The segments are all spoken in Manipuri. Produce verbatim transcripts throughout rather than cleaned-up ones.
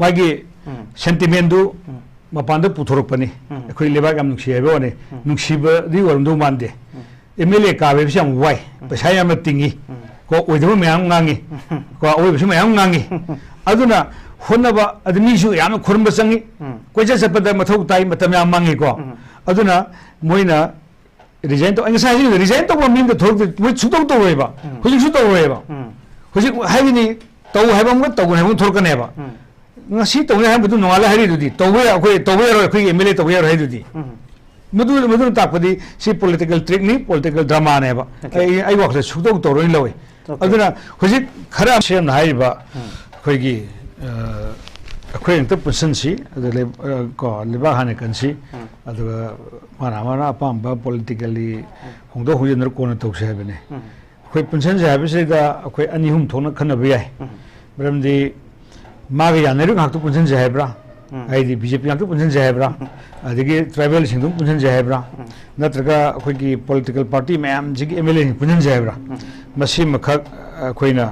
ꯃꯥꯒꯤ ꯎꯝ꯫ Sentimentꯗꯨ ꯎꯝ꯫ ꯃꯄꯥꯟꯗ ꯄꯨꯊꯣꯔꯛꯄꯅꯤ꯫ ꯎꯝ꯫ ꯑꯩꯈꯣꯏ ꯂꯩꯕꯥꯛ ꯌꯥꯝ ꯅꯨꯡꯁꯤ ꯍꯥꯏꯕ ꯋꯥꯅꯤ꯫ ꯎꯝ꯫ ꯅꯨꯡꯁꯤꯕꯗꯤ ꯑꯣꯏꯔꯝꯗꯧ ꯃꯥꯟꯗꯦ꯫ ꯎꯝ꯫ ꯑꯦꯝ ꯑꯦꯜ ꯑꯦ ꯀꯥꯕ ꯍꯥꯏꯕꯁꯤ ꯌꯥꯝ ꯋꯥꯏ꯫ ꯎꯝ꯫ ꯄꯩꯁꯥ ꯌꯥꯝꯅ ꯇꯤꯡꯉꯤ꯫ ꯎꯝ꯫ ꯀꯣ, ꯑꯣꯏꯗꯕ ꯃꯌꯥꯝ ꯉꯥꯡꯉꯤ꯫ ꯎꯝ꯫ ꯀꯣ, ꯑꯑꯣꯏꯕꯁꯨ ꯃꯌꯥꯝ ꯉꯥꯡꯉꯤ꯫ ꯑꯗꯨꯅ ꯍꯣꯠꯅꯕ, ꯑꯗꯨ ꯃꯤꯁꯨ ꯌꯥꯝꯅ ꯈꯨꯔꯨꯝꯕ ꯆꯪꯉꯤ꯫ ꯎꯝ꯫ ꯀꯣꯏꯆꯠ ꯆꯠꯄꯗ ꯃꯊꯧ ꯇꯥꯏ, ꯃꯇꯝ ꯌꯥꯝ ꯃꯥꯡꯉꯤꯀꯣ꯫ ꯎꯝ꯫ ꯑꯗꯨꯅ ꯃꯣꯏꯅ resign ꯇꯧ-, ꯑꯩ ꯉꯁꯥꯏ ꯍꯥꯏꯖꯈꯤꯕꯗꯣ, resign ꯇꯧꯕ ꯃꯤ ꯑꯝꯇ ꯊꯣꯛꯂꯛꯇꯦ, ꯃꯣꯏ ꯁꯨꯡꯇꯧ ꯇꯧꯔꯣꯏꯕ꯫ ꯎꯝ꯫ ꯍꯧꯖꯤꯛꯁꯨ ꯇꯧꯔꯣꯏꯕ꯫ ꯎꯝ꯫ ꯍꯧꯖꯤꯛ ꯍꯥꯏꯒꯅꯤ, ꯇꯧ ꯍꯥꯏꯕ ꯑꯃꯒ ꯇꯧꯒꯅꯤ ꯍꯥꯏꯕ ꯑꯃ ꯊꯣꯛꯂꯛꯀꯅꯦꯕ꯫ ꯎꯝ꯫ ꯉꯁꯤ ꯇꯧꯅꯤ ꯍꯥꯏꯕꯗꯨ ꯅꯣꯡꯉꯥꯜꯂ ꯍꯥꯏꯔꯤꯗꯨꯗꯤ, ꯇꯧꯕ ꯌꯥ-, ꯑꯩꯈꯣꯏ ꯇꯧꯕ ꯌꯥꯔꯣꯏ, ꯑꯩꯈꯣꯏꯒꯤ ꯑꯦꯝ ꯑꯦꯜ ꯑꯦ ꯇꯧꯕ ꯌꯥꯔꯣꯏ ꯍꯥꯏꯗꯨꯗꯤ꯫ ꯎꯝ꯫ ꯃꯗꯨ, ꯃꯗꯨꯅ ꯇꯥꯛꯄꯗꯤ ꯁꯤ political trickꯅꯤ, political dramaꯅꯦꯕ꯫ Okay꯫ ꯑꯩ, ꯑꯩ ꯋꯥꯈꯜꯗ ꯁꯨꯡꯇꯧ ꯇꯧꯔꯣꯏꯅ ꯂꯧꯏ꯫ Okay꯫ ꯑꯗꯨꯅ ꯍꯧꯖꯤꯛ ꯈꯔ ꯁꯦꯝꯅ ꯍꯥꯏꯔꯤꯕ ꯎꯝ꯫ ꯑꯩꯈꯣꯏꯒꯤ, ꯑ, ꯑꯩꯈꯣꯏ ꯑꯝꯇ ꯄꯨꯟꯁꯤꯟꯁꯤ, ꯑꯗꯨ ꯂꯩ-, ꯑ, ꯀꯣ, ꯂꯩꯕꯥꯛ ꯍꯥꯟꯅ ꯀꯟꯁꯤ, ꯎꯝ꯫ ꯑꯗꯨꯒ ꯃꯥꯅ ꯃꯥꯅ ꯑꯄꯥꯝꯕ politically ꯎꯝ꯫ ꯍꯣꯡꯗꯣꯛ ꯍꯣꯡꯖꯤꯟꯗꯨꯅ ꯀꯣꯟꯅ ꯇꯧꯁꯤ ꯍꯥꯏꯕꯅꯤ꯫ ꯎꯝ꯫ ꯑꯩꯈꯣꯏ ꯄꯨꯟꯁꯤꯟꯁꯦ ꯍꯥꯏꯕꯁꯤꯗ ꯑꯩꯈꯣꯏ ꯑꯅꯤ ꯑꯍꯨꯝ ꯊꯣꯛꯅ ꯈꯟꯅꯕ ꯌꯥꯏ꯫ ꯎꯝ꯫ ꯃꯔꯝꯗꯤ ꯃꯥꯒ ꯌꯥꯅꯔꯤꯕ ꯉꯥꯛꯇ ꯄꯨꯟꯁꯤꯟꯁꯦ ꯍꯥꯏꯕ꯭ꯔꯥ? ꯎꯝ꯫ ꯍꯥꯏꯗꯤ ꯕꯤ ꯖꯦ ꯄꯤ ꯉꯥꯛꯇ ꯄꯨꯟꯁꯤꯟꯁꯦ ꯍꯥꯏꯕ꯭ꯔꯥ? ꯎꯝ꯫ ꯑꯗꯒꯤ tribalꯁꯤꯡ ꯑꯗꯨꯝ ꯄꯨꯟꯁꯤꯟꯁꯦ ꯍꯥꯏꯕ꯭ꯔꯥ? ꯎꯝ꯫ ꯅꯠꯇ꯭ꯔꯒ ꯑꯩꯈꯣꯏꯒꯤ political party ꯃꯌꯥꯝꯁꯤꯒꯤ ꯑꯦꯝ ꯑꯦꯜ ꯑꯦꯁꯤꯡ ꯄꯨꯟꯁꯤꯟꯁꯦ ꯍꯥꯏꯕ꯭ꯔꯥ? ꯎꯝ꯫ ꯃꯁꯤꯃꯈꯛ ꯑꯩꯈꯣꯏꯅ,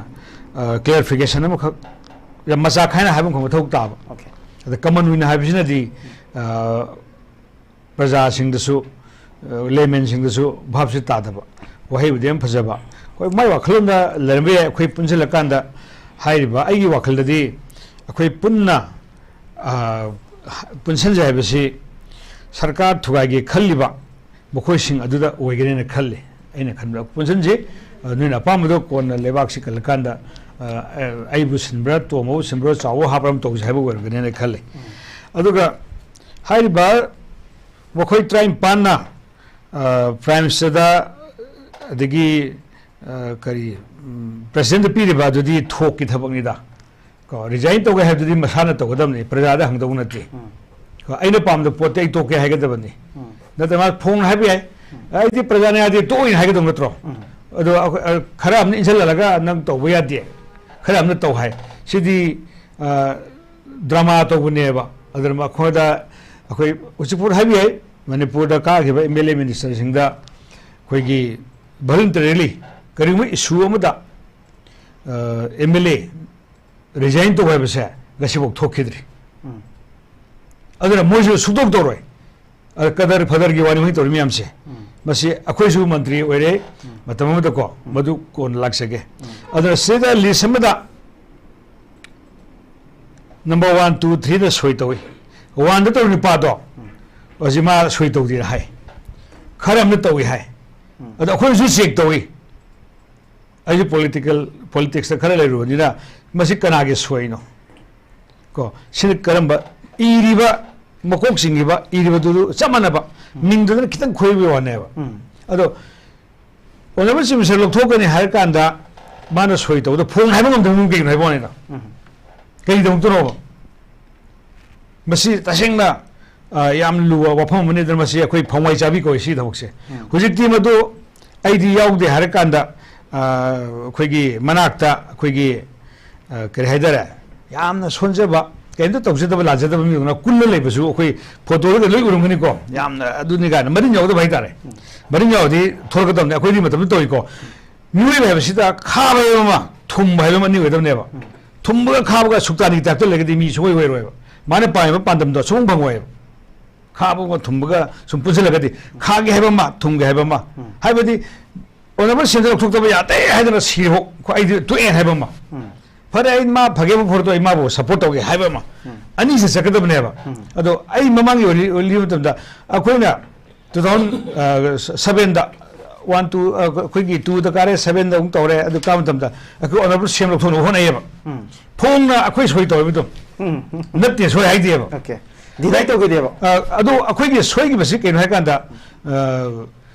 ꯑ, clarification ꯑꯃꯈꯛ ꯌꯥꯝ ꯃꯆꯥ ꯈꯥꯏꯅ ꯍꯥꯏꯕ ꯑꯃꯈꯛ ꯃꯊꯧ ꯇꯥꯕ꯫ Okay꯫ ꯑꯗ common ꯑꯣꯏꯅ ꯍꯥꯏꯕꯁꯤꯅꯗꯤ, ꯑ, ꯄ꯭ꯔꯖꯥꯁꯤꯡꯗꯁꯨ, ꯑ, laymanꯁꯤꯡꯗꯁꯨ ꯚꯥꯞꯁꯤ ꯇꯥꯗꯕ꯫ ꯋꯥꯍꯩꯕꯨꯗꯤ ꯌꯥꯝ ꯐꯖꯕ꯫ ꯍꯣꯏ, ꯃꯥꯏ ꯋꯥꯈꯜꯂꯣꯟꯗ ꯂꯩꯔꯝꯕ ꯌꯥꯏ꯫ ꯑꯩꯈꯣꯏ ꯄꯨꯟꯁꯤꯜꯂꯀꯥꯟꯗ ꯍꯥꯏꯔꯤꯕ, ꯑꯩꯒꯤ ꯋꯥꯈꯜꯗꯗꯤ ꯑꯩꯈꯣꯏ ꯄꯨꯟꯅ, ꯑ, ꯄꯨꯟꯁꯤꯟꯖꯦ ꯍꯥꯏꯕꯁꯤ ꯁꯔꯀꯥꯔ ꯊꯨꯒꯥꯏꯒꯦ ꯈꯜꯂꯤꯕ ꯃꯈꯣꯏꯁꯤꯡ ꯑꯗꯨꯗ ꯑꯣꯏꯒꯅꯦꯅ ꯈꯜꯂꯤ꯫ ꯑꯩꯅ ꯈꯟꯕꯗ ꯄꯨꯟꯁꯤꯟꯁꯤ, ꯑ, ꯅꯣꯏꯅ ꯑꯄꯥꯝꯕꯗꯣ ꯀꯣꯟꯅ ꯂꯩꯕꯥꯛꯁꯤ ꯀꯜꯂꯀꯥꯟꯗ, ꯑ, ꯑ, ꯑꯩꯕꯨ ꯁꯤꯟꯕ꯭ꯔꯥ, ꯇꯣꯝꯕꯕꯨ ꯁꯤꯟꯕ꯭ꯔꯥ, ꯆꯥꯎꯕ ꯍꯥꯞꯄ꯭ꯔꯥ ꯑꯃ ꯇꯧꯁꯤ ꯍꯥꯏꯕ ꯑꯣꯏꯔꯝꯒꯅꯦꯅ ꯈꯜꯂꯤ꯫ ꯎꯝ꯫ ꯑꯗꯨꯒ ꯍꯥꯏꯔꯤꯕ ꯃꯈꯣꯏ ꯇꯔꯥꯅꯤꯄꯥꯟꯅ, ꯑ, Prime Ministerꯗ ꯑꯗꯒꯤ, ꯑ, ꯀꯔꯤ, ꯎꯝ, Presidentꯗ ꯄꯤꯔꯤꯕ ꯑꯗꯨꯗꯤ ꯊꯣꯛꯀꯤ ꯊꯕꯛꯅꯤꯗ꯫ ꯀꯣ, resign ꯇꯧꯒꯦ ꯍꯥꯏꯕꯗꯨꯗꯤ ꯃꯁꯥꯅ ꯇꯧꯒꯗꯕꯅꯤ, ꯄ꯭ꯔꯖꯥꯗ ꯍꯪꯗꯧ ꯅꯠꯇꯦ꯫ ꯎꯝ꯫ ꯀꯣ, ꯑꯩꯅ ꯄꯥꯝꯗꯕ ꯄꯣꯠꯇꯤ ꯑꯩ ꯇꯣꯛꯀꯦ ꯍꯥꯏꯒꯗꯕꯅꯤ꯫ ꯎꯝ꯫ ꯅꯠꯇ꯭ꯔ ꯃꯥ ꯐꯣꯡꯅ ꯍꯥꯏꯕ ꯌꯥꯏ, ꯎꯝ꯫ "ꯑꯩꯗꯤ ꯄ꯭ꯔꯖꯥꯅ ꯌꯥꯗꯦ, ꯇꯣꯛꯑꯣꯏꯅ" ꯍꯥꯏꯒꯗꯕ ꯅꯠꯇ꯭ꯔꯣ? ꯎꯝ꯫ ꯑꯗꯣ ꯑꯩꯈꯣꯏ, ꯑ, ꯈꯔ ꯑꯃꯅ ꯏꯟꯁꯤꯜꯍꯜꯂꯒ "ꯅꯪ ꯇꯧꯕ ꯌꯥꯗꯦ", ꯈꯔ ꯑꯃꯅ "ꯇꯧ" ꯍꯥꯏ꯫ ꯁꯤꯗꯤ, ꯑ, drama ꯇꯧꯕꯅꯦꯕ꯫ ꯑꯗꯨꯅ ꯃꯈꯣꯏꯗ ꯑꯩꯈꯣꯏ ꯍꯧꯖꯤꯛꯐꯥꯎ ꯍꯥꯏꯕ ꯌꯥꯏ, ꯃꯅꯤꯄꯨꯔꯗ ꯀꯥꯈꯤꯕ ꯑꯦꯝ ꯑꯦꯜ ꯑꯦ ministerꯁꯤꯡꯗ ꯑꯩꯈꯣꯏꯒꯤ voluntarily ꯀꯔꯤꯒꯨꯝꯕ issue ꯑꯃꯗ, ꯑ, ꯑꯦꯝ ꯑꯦꯜ ꯑꯦ resign ꯇꯧ ꯍꯥꯏꯕꯁꯦ ꯉꯁꯤꯐꯥꯎ ꯊꯣꯛꯈꯤꯗ꯭ꯔꯤ꯫ ꯎꯝ꯫ ꯑꯗꯨꯅ ꯃꯣꯏꯁꯨ ꯁꯨꯛꯇꯧ ꯇꯧꯔꯣꯏ꯫ ꯑ, ꯀꯗꯔ ꯐꯗꯔꯒꯤ ꯋꯥꯅꯤ ꯃꯣꯏ ꯇꯧꯔꯤ ꯃꯌꯥꯝꯁꯦ꯫ ꯎꯝ꯫ ꯃꯁꯤ ꯑꯩꯈꯣꯏꯁꯨ ꯃꯟꯇ꯭ꯔꯤ ꯑꯣꯏꯔꯦ, ꯎꯝ꯫ ꯃꯇꯝ ꯑꯃꯗꯀꯣ, ꯎꯝ꯫ ꯃꯗꯨ ꯀꯣꯟꯅ ꯂꯥꯛꯆꯒꯦ꯫ ꯎꯝ꯫ ꯑꯗꯨꯅ ꯁꯤꯗ list ꯑꯃꯗ number one, two, three ꯗ ꯁꯣꯏ ꯇꯧꯏ꯫ One ꯗ ꯇꯧꯔꯤ ꯅꯨꯄꯥꯗꯣ, ꯎꯝ꯫ ꯍꯧꯖꯤꯛ ꯃꯥ ꯁꯣꯏ ꯇꯧꯗꯦꯅ ꯍꯥꯏ꯫ ꯈꯔ ꯑꯃꯅ ꯇꯧꯏ ꯍꯥꯏ꯫ ꯎꯝ꯫ ꯑꯗꯣ ꯑꯩꯈꯣꯏꯅꯁꯨ check ꯇꯧꯏ꯫ ꯑꯩꯁꯨ political, politics ꯇ ꯈꯔ ꯂꯩꯔꯨꯕꯅꯤꯅ, ꯃꯁꯤ ꯀꯅꯥꯒꯤ ꯁꯣꯏꯅꯣ? ꯀꯣ, ꯁꯤꯅ ꯀꯔꯝꯕ, ꯏꯔꯤꯕ, ꯃꯀꯣꯛ ꯆꯤꯡꯉꯤꯕ, ꯏꯔꯤꯕꯗꯨ ꯆꯞ ꯃꯥꯟꯅꯕ, ꯎꯝ꯫ ꯃꯤꯡꯗꯨꯗꯅ ꯈꯤꯇꯪ ꯈꯣꯏꯕꯒꯤ ꯋꯥꯅꯦꯕ꯫ ꯎꯝ꯫ ꯑꯗꯣ, Honourable Chief Minister ꯂꯧꯊꯣꯛꯀꯅꯤ ꯍꯥꯏꯔ ꯀꯥꯟꯗ, ꯃꯥꯅ ꯁꯣꯏ ꯇꯧꯕꯗ ꯐꯣꯡ ꯍꯥꯏꯕ ꯉꯝꯗꯕ ꯃꯤ ꯀꯩꯒꯤꯅꯣ ꯍꯥꯏꯕ ꯋꯥꯅꯤꯗ꯫ ꯎꯝ꯫ ꯀꯔꯤꯗꯧꯗꯣꯏꯅꯣꯕ? ꯃꯁꯤ ꯇꯁꯦꯡꯅ, ꯑ, ꯌꯥꯝ ꯂꯨꯕ ꯋꯥꯐꯝ ꯑꯃꯅꯤ꯫ ꯑꯗꯨꯅ ꯃꯁꯤ ꯑꯩꯈꯣꯏ ꯐꯪꯋꯥꯏ ꯆꯥꯕꯤ ꯀꯧꯏ ꯁꯤꯒꯤ ꯊꯕꯛꯁꯦ꯫ ꯎꯝ꯫ ꯍꯧꯖꯤꯛꯇꯤ ꯃꯗꯨ ꯑꯩꯗꯤ ꯌꯥꯎꯗꯦ ꯍꯥꯏꯔꯀꯥꯟꯗ, ꯑ, ꯑꯩꯈꯣꯏꯒꯤ ꯃꯅꯥꯛꯇ ꯑꯩꯈꯣꯏꯒꯤ, ꯑ, ꯀꯔꯤ ꯍꯥꯏꯇꯥꯔꯦ, ꯌꯥꯝꯅ ꯁꯣꯟꯖꯕ, ꯀꯩꯝꯇ ꯇꯧꯖꯗꯕ, ꯂꯥꯟꯖꯗꯕ ꯃꯤꯗꯧꯅ ꯀꯨꯜꯂ ꯂꯩꯕꯁꯨ ꯑꯩꯈꯣꯏ ꯐꯣꯇꯣꯗꯒ ꯂꯣꯏ ꯎꯔꯝꯒꯅꯤꯀꯣ꯫ ꯌꯥꯝꯅ ꯑꯗꯨꯅꯤ ꯀꯥꯏꯅ ꯃꯔꯤꯟ ꯌꯥꯎꯗꯕ ꯍꯥꯏꯇꯥꯔꯦ꯫ ꯎꯝ꯫ ꯃꯔꯤꯟ ꯌꯥꯎꯔꯗꯤ ꯊꯣꯛꯂꯛꯀꯗꯕꯅꯤ꯫ ꯑꯩꯈꯣꯏꯗꯤ ꯃꯇꯝꯗꯨ ꯇꯧꯏꯀꯣ꯫ ꯃꯤꯑꯣꯏꯕ ꯍꯥꯏꯕꯁꯤꯗ ꯈꯥꯕ ꯍꯥꯏꯕ ꯑꯃ, ꯊꯨꯝꯕ ꯍꯥꯏꯕ ꯑꯃ ꯑꯅꯤ ꯑꯣꯏꯒꯗꯕꯅꯦꯕ꯫ ꯎꯝ꯫ ꯊꯨꯝꯕꯒ ꯈꯥꯕꯒ ꯁꯨꯛꯇꯥꯅꯤ type ꯇ ꯂꯩꯔꯒꯗꯤ ꯃꯤ ꯁꯨꯡꯑꯣꯏ ꯑꯣꯏꯔꯣꯏꯕ꯫ ꯃꯥꯅ ꯄꯥꯝꯃꯤꯕ ꯄꯥꯟꯗꯝꯗꯣ ꯁꯨꯡꯐꯪ ꯐꯪꯉꯣꯏꯕ꯫ ꯈꯥꯕꯒ ꯊꯨꯝꯕꯒ ꯁꯨꯝ ꯄꯨꯟꯁꯤꯜꯂꯒꯗꯤ, ꯈꯥꯒꯦ ꯍꯥꯏꯕ ꯑꯃ, ꯊꯨꯝꯒꯦ ꯍꯥꯏꯕ ꯑꯃ꯫ ꯎꯝ꯫ ꯍꯥꯏꯕꯗꯤ, Honourable Chief Minister ꯂꯧꯊꯣꯛꯇꯕ ꯌꯥꯗꯦ ꯍꯥꯏꯗꯅ ꯁꯤꯔꯣ, ꯑꯩꯗꯤ ꯇꯣꯛꯑꯦ ꯍꯥꯏꯕ ꯑꯃ꯫ ꯎꯝ꯫ ꯐꯔꯦ, ꯑꯩ ꯃꯥ ꯐꯒꯦꯕꯨ ꯐꯔꯗꯣ ꯑꯩ ꯃꯥꯕꯨ support ꯇꯧꯒꯦ ꯍꯥꯏꯕ ꯑꯃ꯫ ꯎꯝ꯫ ꯑꯅꯤꯁꯦ ꯆꯠꯀꯗꯕꯅꯦꯕ꯫ ꯎꯝ꯫ ꯑꯗꯣ ꯑꯩ ꯃꯃꯥꯡꯒꯤ ꯑꯣꯏꯔꯤ-, ꯑꯣꯏꯔꯤꯕ ꯃꯇꯝꯗ ꯑꯩꯈꯣꯏꯅ two thousand seven ꯗ, one, two, ꯑ, ꯑꯩꯈꯣꯏꯒꯤ two ꯗ ꯀꯥꯔꯦ, seven ꯗ ꯑꯃꯨꯛ ꯇꯧꯔꯦ, ꯑꯗꯨ ꯀꯥꯕ ꯃꯇꯝꯗ ꯑꯩꯈꯣꯏ Honourable ꯁꯦꯝ ꯂꯧꯊꯣꯛꯅꯕ ꯍꯣꯠꯅꯩꯌꯦꯕ꯫ ꯎꯝ꯫ ꯐꯣꯡꯅ ꯑꯩꯈꯣꯏ ꯁꯣꯏ ꯇꯧꯋꯦꯕ ꯑꯗꯨꯝ꯫ ꯎꯝ꯫ ꯅꯠꯇꯦ, ꯁꯣꯏ ꯍꯥꯏꯗꯦꯕ꯫ Okay꯫ Deny ꯇꯧꯈꯤꯗꯦꯕ꯫ ꯑ, ꯑꯗꯣ ꯑꯩꯈꯣꯏꯒꯤ ꯁꯣꯏꯈꯤꯕꯁꯤ ꯀꯩꯅꯣ ꯍꯥꯏꯀꯥꯟꯗ, ꯑ,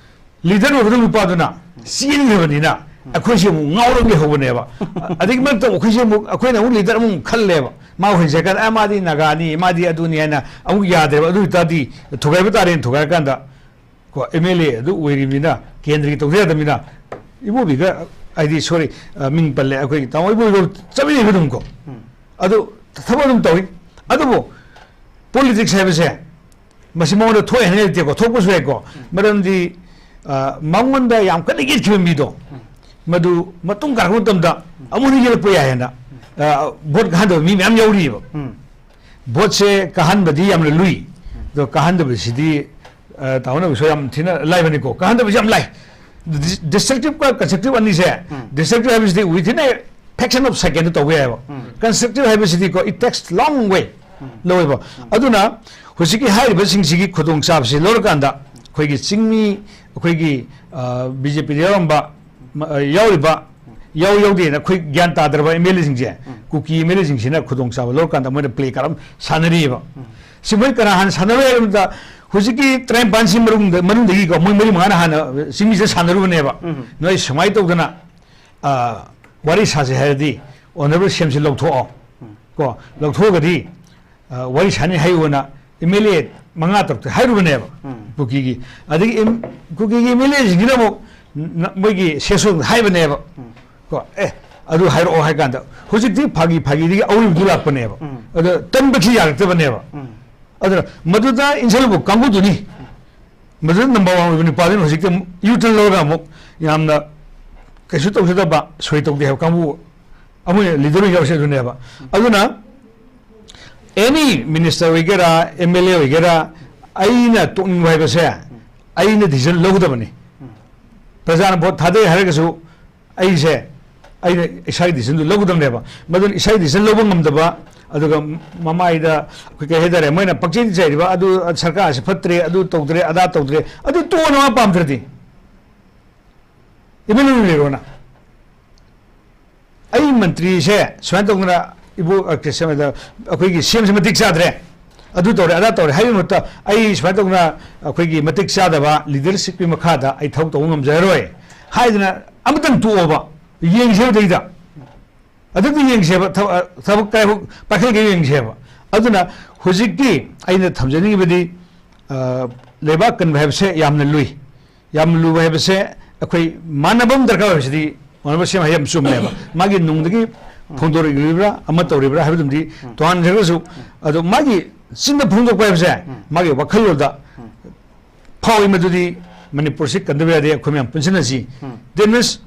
leader ꯑꯣꯏꯒꯗꯕ ꯅꯨꯄꯥꯗꯨꯅ ꯆꯦꯟꯈ꯭ꯔꯕꯅꯤꯅ ꯑꯩꯈꯣꯏꯁꯦ ꯑꯃꯨꯛ ꯉꯥꯎꯔꯒ ꯂꯩꯍꯧꯕꯅꯦꯕ꯫ ꯑꯗꯒꯤ ꯃꯔꯛꯇ ꯑꯩꯈꯣꯏꯁꯦ ꯑꯃꯨꯛ, ꯑꯩꯈꯣꯏꯅ ꯑꯃꯨꯛ leader ꯑꯃꯨꯛ ꯈꯜꯂꯦꯕ꯫ ꯃꯥ ꯑꯣꯏꯍꯟꯁꯦ ꯍꯥꯏ ꯀꯥꯟꯗ, "ꯑ, ꯃꯥꯗꯤ ꯅꯥꯒꯥꯅꯤ, ꯃꯥꯗꯤ ꯑꯗꯨꯅꯤ" ꯍꯥꯏꯅ ꯑꯃꯨꯛ ꯌꯥꯗ꯭ꯔꯦꯕ꯫ ꯑꯗꯨ ꯑꯣꯏꯇꯥꯔꯗꯤ ꯊꯨꯒꯥꯏꯕ ꯇꯥꯔꯦꯅ ꯊꯨꯒꯥꯏꯔꯀꯥꯟꯗ, ꯀꯣ, M L A ꯑꯗꯨ ꯑꯣꯏꯔꯤꯕꯅꯤꯅ, ꯀꯦꯟꯗ꯭ꯔꯒꯤ ꯇꯧꯗ ꯌꯥꯗꯕꯅꯤꯅ, ꯏꯕꯣꯕꯤꯒ, ꯍꯥꯏꯗꯤ, sorry, ꯑ, ꯃꯤꯡ ꯄꯜꯂꯦ, ꯑꯩꯈꯣꯏꯒꯤ ꯇꯥꯃꯣ ꯏꯕꯣꯕꯤꯒ ꯆꯠꯃꯤꯟꯅꯩꯕ ꯑꯗꯨꯝ ꯀꯣ꯫ ꯎꯝ꯫ ꯑꯗꯨ ꯊꯕꯛ ꯑꯗꯨꯝ ꯇꯧꯏ꯫ ꯑꯗꯨꯕꯨ politics ꯍꯥꯏꯕꯁꯦ ꯃꯁꯤ ꯃꯉꯣꯟꯗ ꯊꯣꯛꯑꯦ ꯍꯥꯏꯅꯤꯡꯉꯥꯏ ꯂꯩꯇꯦꯀꯣ, ꯊꯣꯛꯄꯁꯨ ꯌꯥꯏꯀꯣ꯫ ꯎꯝ꯫ ꯃꯔꯝꯗꯤ, ꯑ, ꯃꯉꯣꯟꯗ ꯌꯥꯝ ꯀꯟꯅ ꯌꯦꯠꯈꯤꯕ ꯃꯤꯗꯣ, ꯎꯝ꯫ ꯃꯗꯨ ꯃꯇꯨꯡ ꯀꯥꯔꯛꯄ ꯃꯇꯝꯗ ꯑꯃꯨꯛ ꯍꯟꯅ ꯌꯦꯠꯂꯛꯄ ꯌꯥꯏ ꯍꯥꯏꯅ꯫ ꯎꯝ꯫ ꯚꯣꯠ ꯀꯥꯍꯟꯗꯕ ꯃꯤ ꯃꯌꯥꯝ ꯌꯥꯎꯔꯤꯑꯕ꯫ ꯎꯝ꯫ ꯚꯣꯠꯁꯦ ꯀꯥꯍꯟꯕꯗꯤ ꯌꯥꯝꯅ ꯂꯨꯏ꯫ ꯑꯗꯣ ꯀꯥꯍꯟꯗꯕꯁꯤꯗꯤ, ꯑ, ꯇꯥꯍꯧꯅꯕꯁꯨ ꯌꯥꯝ ꯊꯤꯅ ꯂꯥꯏꯕꯅꯤꯀꯣ꯫ ꯀꯥꯍꯟꯗꯕꯁꯤ ꯌꯥꯝ ꯂꯥꯏ꯫ ꯗꯤꯁꯇ꯭ꯔꯛꯇꯤꯚꯀ ꯀꯟꯁꯇ꯭ꯔꯛꯇꯤꯚ ꯑꯅꯤꯁꯦ, ꯎꯝ꯫ ꯗꯤꯁꯇ꯭ꯔꯛꯇꯤꯚ ꯍꯥꯏꯕꯁꯤꯗꯤ within a fraction of second ꯇꯧꯕ ꯌꯥꯏꯑꯕ꯫ ꯎꯝ꯫ ꯀꯟꯁꯇ꯭ꯔꯛꯇꯤꯚ ꯍꯥꯏꯕꯁꯤꯗꯤꯀꯣ, it takes long way ꯎꯝ꯫ ꯂꯧꯋꯦꯕ꯫ ꯎꯝ꯫ ꯑꯗꯨꯅ ꯍꯧꯖꯤꯛꯀꯤ ꯍꯥꯏꯔꯤꯕꯁꯤꯡꯁꯤꯒꯤ ꯈꯨꯗꯣꯡꯆꯥꯕꯁꯤ ꯂꯧꯔꯀꯥꯟꯗ ꯑꯩꯈꯣꯏꯒꯤ ꯆꯤꯡꯃꯤ, ꯑꯩꯈꯣꯏꯒꯤ, ꯑ, ꯕꯤ ꯖꯦ ꯄꯤꯗ ꯌꯥꯎꯔꯝꯕ, ꯃ-, ꯑ, ꯌꯥꯎꯔꯤꯕ, ꯌꯥꯎ ꯌꯥꯎꯗꯦꯅ ꯑꯩꯈꯣꯏ ꯒ꯭ꯌꯥꯟ ꯇꯥꯗ꯭ꯔꯕ ꯑꯦꯝ ꯑꯦꯜ ꯑꯦꯁꯤꯡꯁꯦ, ꯎꯝ꯫ ꯀꯨꯀꯤ ꯑꯦꯝ ꯑꯦꯜ ꯑꯦꯁꯤꯡꯁꯤꯅ ꯈꯨꯗꯣꯡꯆꯥꯕ ꯂꯧꯔꯀꯥꯟꯗ ꯃꯣꯏꯅ ꯄ꯭ꯂꯦ ꯀꯥꯔꯗ ꯑꯃ ꯁꯥꯟꯅꯔꯤꯑꯕ꯫ ꯎꯝ꯫ ꯁꯤ ꯃꯣꯏ ꯀꯅꯥ ꯍꯥꯟꯅ ꯁꯥꯟꯅꯔꯣꯏ ꯍꯥꯏꯕ ꯃꯇꯝꯗ, ꯍꯧꯖꯤꯛꯀꯤ ꯇꯔꯥꯅꯤꯄꯥꯟꯁꯤ ꯃꯅꯨꯡꯗ, ꯃꯅꯨꯡꯗꯒꯤꯀꯣ, ꯃꯣꯏ ꯃꯔꯤ ꯃꯉꯥꯅ ꯍꯥꯟꯅ ꯆꯤꯡꯃꯤꯁꯤꯗ ꯁꯥꯟꯅꯔꯨꯕꯅꯦꯕ꯫ ꯎꯝ꯫ ꯅꯣꯏ ꯁꯨꯃꯥꯏꯅ ꯇꯧꯗꯅ, ꯑ, ꯋꯥꯔꯤ ꯁꯥꯁꯦ ꯍꯥꯏꯔꯗꯤ ꯑꯣꯅꯔꯦꯕꯜ ꯁꯤ ꯑꯦꯝꯁꯤ ꯂꯧꯊꯣꯛꯑꯣ꯫ ꯎꯝ꯫ ꯀꯣ, ꯂꯧꯊꯣꯛꯑꯒꯗꯤ, ꯑ, ꯋꯥꯔꯤ ꯁꯥꯅꯤ ꯍꯥꯏꯌꯨꯅ ꯑꯦꯝ ꯑꯦꯜ ꯑꯦ ꯃꯉꯥ ꯇꯔꯨꯛꯇ ꯍꯥꯏꯔꯨꯕꯅꯦꯕ, ꯎꯝ꯫ ꯀꯨꯀꯤꯒꯤ꯫ ꯑꯗꯒꯤ ꯑꯦꯝ-, ꯀꯨꯀꯤꯒꯤ ꯑꯦꯝ ꯑꯦꯜ ꯑꯦꯁꯤꯡꯁꯤꯅ ꯑꯃꯨꯛ ꯅ-, ꯃꯣꯏꯒꯤ ꯁꯦꯁꯣꯟꯗ ꯍꯥꯏꯕꯅꯦꯕ꯫ ꯎꯝ꯫ ꯀꯣ, "ꯑꯦ, ꯑꯗꯨ ꯍꯥꯏꯔꯛꯑꯣ" ꯍꯥꯏ ꯀꯥꯟꯗ, ꯍꯧꯖꯤꯛꯇꯤ ꯐꯥꯒꯤ ꯐꯥꯒꯤꯗꯒꯤ ꯑꯎꯔꯤꯕꯗꯨ ꯂꯥꯛꯄꯅꯦꯕ꯫ ꯎꯝ꯫ ꯑꯗ ꯇꯟꯕꯁꯤ ꯌꯥꯔꯛꯇꯕꯅꯦꯕ꯫ ꯎꯝ꯫ ꯑꯗꯨꯅ ꯃꯗꯨꯗ ꯏꯟꯁꯤꯜꯂꯨꯕ ꯀꯥꯡꯕꯨꯗꯨꯅꯤ, ꯃꯗꯨꯗ ꯅꯝꯕꯔ ꯋꯥꯟ ꯑꯣꯏꯕ ꯅꯨꯄꯥꯗꯨꯅ ꯍꯧꯖꯤꯛꯇꯤ ꯑꯃꯨꯛ ꯌꯨ ꯇꯔꯟ ꯂꯧꯔꯒ ꯑꯃꯨꯛ ꯌꯥꯝꯅ ꯀꯩꯁꯨ ꯇꯧꯖꯗꯕ, ꯁꯣꯏ ꯇꯧꯗꯦ ꯍꯥꯏꯕ ꯀꯥꯡꯕꯨ ꯑꯃ ꯂꯤꯗꯔ ꯑꯣꯏꯅ ꯌꯥꯎꯔꯤꯁꯦ ꯑꯗꯨꯅꯦꯕ꯫ ꯑꯗꯨꯅ ꯑꯦꯅꯤ ꯃꯤꯅꯤꯁꯇꯔ ꯑꯣꯏꯒꯦꯔꯥ, ꯑꯦꯝ ꯑꯦꯜ ꯑꯦ ꯑꯣꯏꯒꯦꯔꯥ, ꯑꯩꯅ ꯇꯣꯛꯅꯤꯡꯕ ꯍꯥꯏꯕꯁꯦ ꯑꯩꯅ ꯗꯤꯁꯤꯖꯟ ꯂꯧꯒꯗꯕꯅꯤ꯫ ꯄ꯭ꯔꯖꯥꯅ ꯚꯣꯠ ꯊꯥꯗꯩ ꯍꯥꯏꯔꯒꯁꯨ ꯑꯩꯁꯦ, ꯑꯩꯅ ꯏꯁꯥꯒꯤ ꯗꯤꯁꯤꯖꯟꯗꯨ ꯂꯧꯒꯗꯕꯅꯦꯕ꯫ ꯃꯗꯨꯅ ꯏꯁꯥꯒꯤ ꯗꯤꯁꯤꯖꯟ ꯂꯧꯕ ꯉꯝꯗꯕ, ꯑꯗꯨꯒ ꯃꯃꯥꯏꯗ ꯑꯩꯈꯣꯏ ꯀꯩ ꯍꯥꯏꯇꯥꯔꯦ, ꯃꯣꯏꯅ ꯄꯪꯆꯩꯗ ꯆꯩꯔꯤꯕ, "ꯑꯗꯨ ꯁꯔꯀꯥꯔꯁꯤ ꯐꯠꯇ꯭ꯔꯦ, ꯑꯗꯨ ꯇꯧꯗ꯭ꯔꯦ, ꯑꯗꯥ ꯇꯧꯗ꯭ꯔꯦ", ꯑꯗꯨ ꯇꯣꯛꯑꯣꯅ ꯃꯥ ꯄꯥꯝꯗ꯭ꯔꯗꯤ꯫ ꯑꯦꯝ ꯑꯦꯜ ꯑꯦ ꯂꯩꯔꯣꯅ꯫ ꯑꯩ ꯃꯟꯇ꯭ꯔꯤꯁꯦ ꯁꯨꯃꯥꯏꯅ ꯇꯧꯗꯅ ꯏꯕꯣ-, ꯑ, ꯀꯩ-, ꯁꯝꯅ ꯍꯥꯏꯔꯕꯗ ꯑꯩꯈꯣꯏꯒꯤ ꯁꯤ ꯑꯦꯝꯁꯦ ꯃꯇꯤꯛ ꯆꯥꯗ꯭ꯔꯦ, ꯑꯗꯨ ꯇꯧꯔꯦ, ꯑꯗꯥ ꯇꯧꯔꯦ ꯍꯥꯏꯕꯒꯤ ꯃꯍꯨꯠꯇ, "ꯑꯩ ꯁꯨꯃꯥꯏꯅ ꯇꯧꯗꯅ ꯑꯩꯈꯣꯏꯒꯤ ꯃꯇꯤꯛ ꯆꯥꯗꯕ ꯂꯤꯗꯔꯁꯤꯞꯀꯤ ꯃꯈꯥꯗ ꯑꯩ ꯊꯕꯛ ꯇꯧꯕ ꯉꯝꯖꯔꯔꯣꯏ" ꯍꯥꯏꯗꯅ ꯑꯃꯇꯪ ꯇꯣꯛꯑꯣꯕ, ꯌꯦꯡꯁꯦꯕ ꯑꯗꯩꯗ꯫ ꯑꯗꯨꯗꯤ ꯌꯦꯡꯁꯦꯕ, ꯊꯕ-, ꯊꯕꯛ ꯀꯥꯏ ꯄꯥꯏꯈꯠꯂꯒ ꯌꯦꯡꯁꯦꯕ꯫ ꯑꯗꯨꯅ ꯍꯧꯖꯤꯛꯇꯤ ꯑꯩꯅ ꯊꯝꯖꯅꯤꯡꯉꯤꯕꯗꯤ, ꯑ, ꯂꯩꯕꯥꯛ ꯀꯟꯕ ꯍꯥꯏꯕꯁꯦ ꯌꯥꯝꯅ ꯂꯨꯏ꯫ ꯌꯥꯝ ꯂꯨꯕ ꯍꯥꯏꯕꯁꯦ ꯑꯩꯈꯣꯏ ꯃꯥꯟꯅꯕ ꯑꯃ ꯗꯔꯀꯥꯔ ꯑꯣꯏꯕꯁꯤꯗꯤ ꯑꯣꯅꯔꯦꯕꯜ ꯁꯤ ꯑꯦꯝ ꯍꯥꯏ ꯌꯥꯝ ꯆꯨꯝꯃꯦꯕ꯫ ꯃꯥꯒꯤ ꯅꯨꯡꯗꯒꯤ ꯐꯣꯡꯗꯣꯔꯛꯂꯤꯕ꯭ꯔꯥ ꯑꯃ ꯇꯧꯔꯤꯕ꯭ꯔꯥ ꯍꯥꯏꯕꯗꯨꯝꯗꯤ ꯇꯣꯉꯥꯟꯖꯔꯒꯁꯨ, ꯑꯗꯣ ꯃꯥꯒꯤ ꯆꯤꯟꯗ ꯐꯣꯡꯗꯣꯛꯄ ꯍꯥꯏꯕꯁꯦ ꯃꯥꯒꯤ ꯋꯥꯈꯜꯂꯣꯟꯗ ꯐꯥꯎꯏ꯫ ꯃꯗꯨꯗꯤ ꯃꯅꯤꯄꯨꯔꯁꯤ ꯀꯟꯗꯕ ꯌꯥꯗꯦ, ꯑꯩꯈꯣꯏ ꯃꯌꯥꯝ ꯄꯨꯟꯁꯤꯟꯅꯁꯤ꯫ ꯗꯦꯠ ꯃꯤꯟꯁ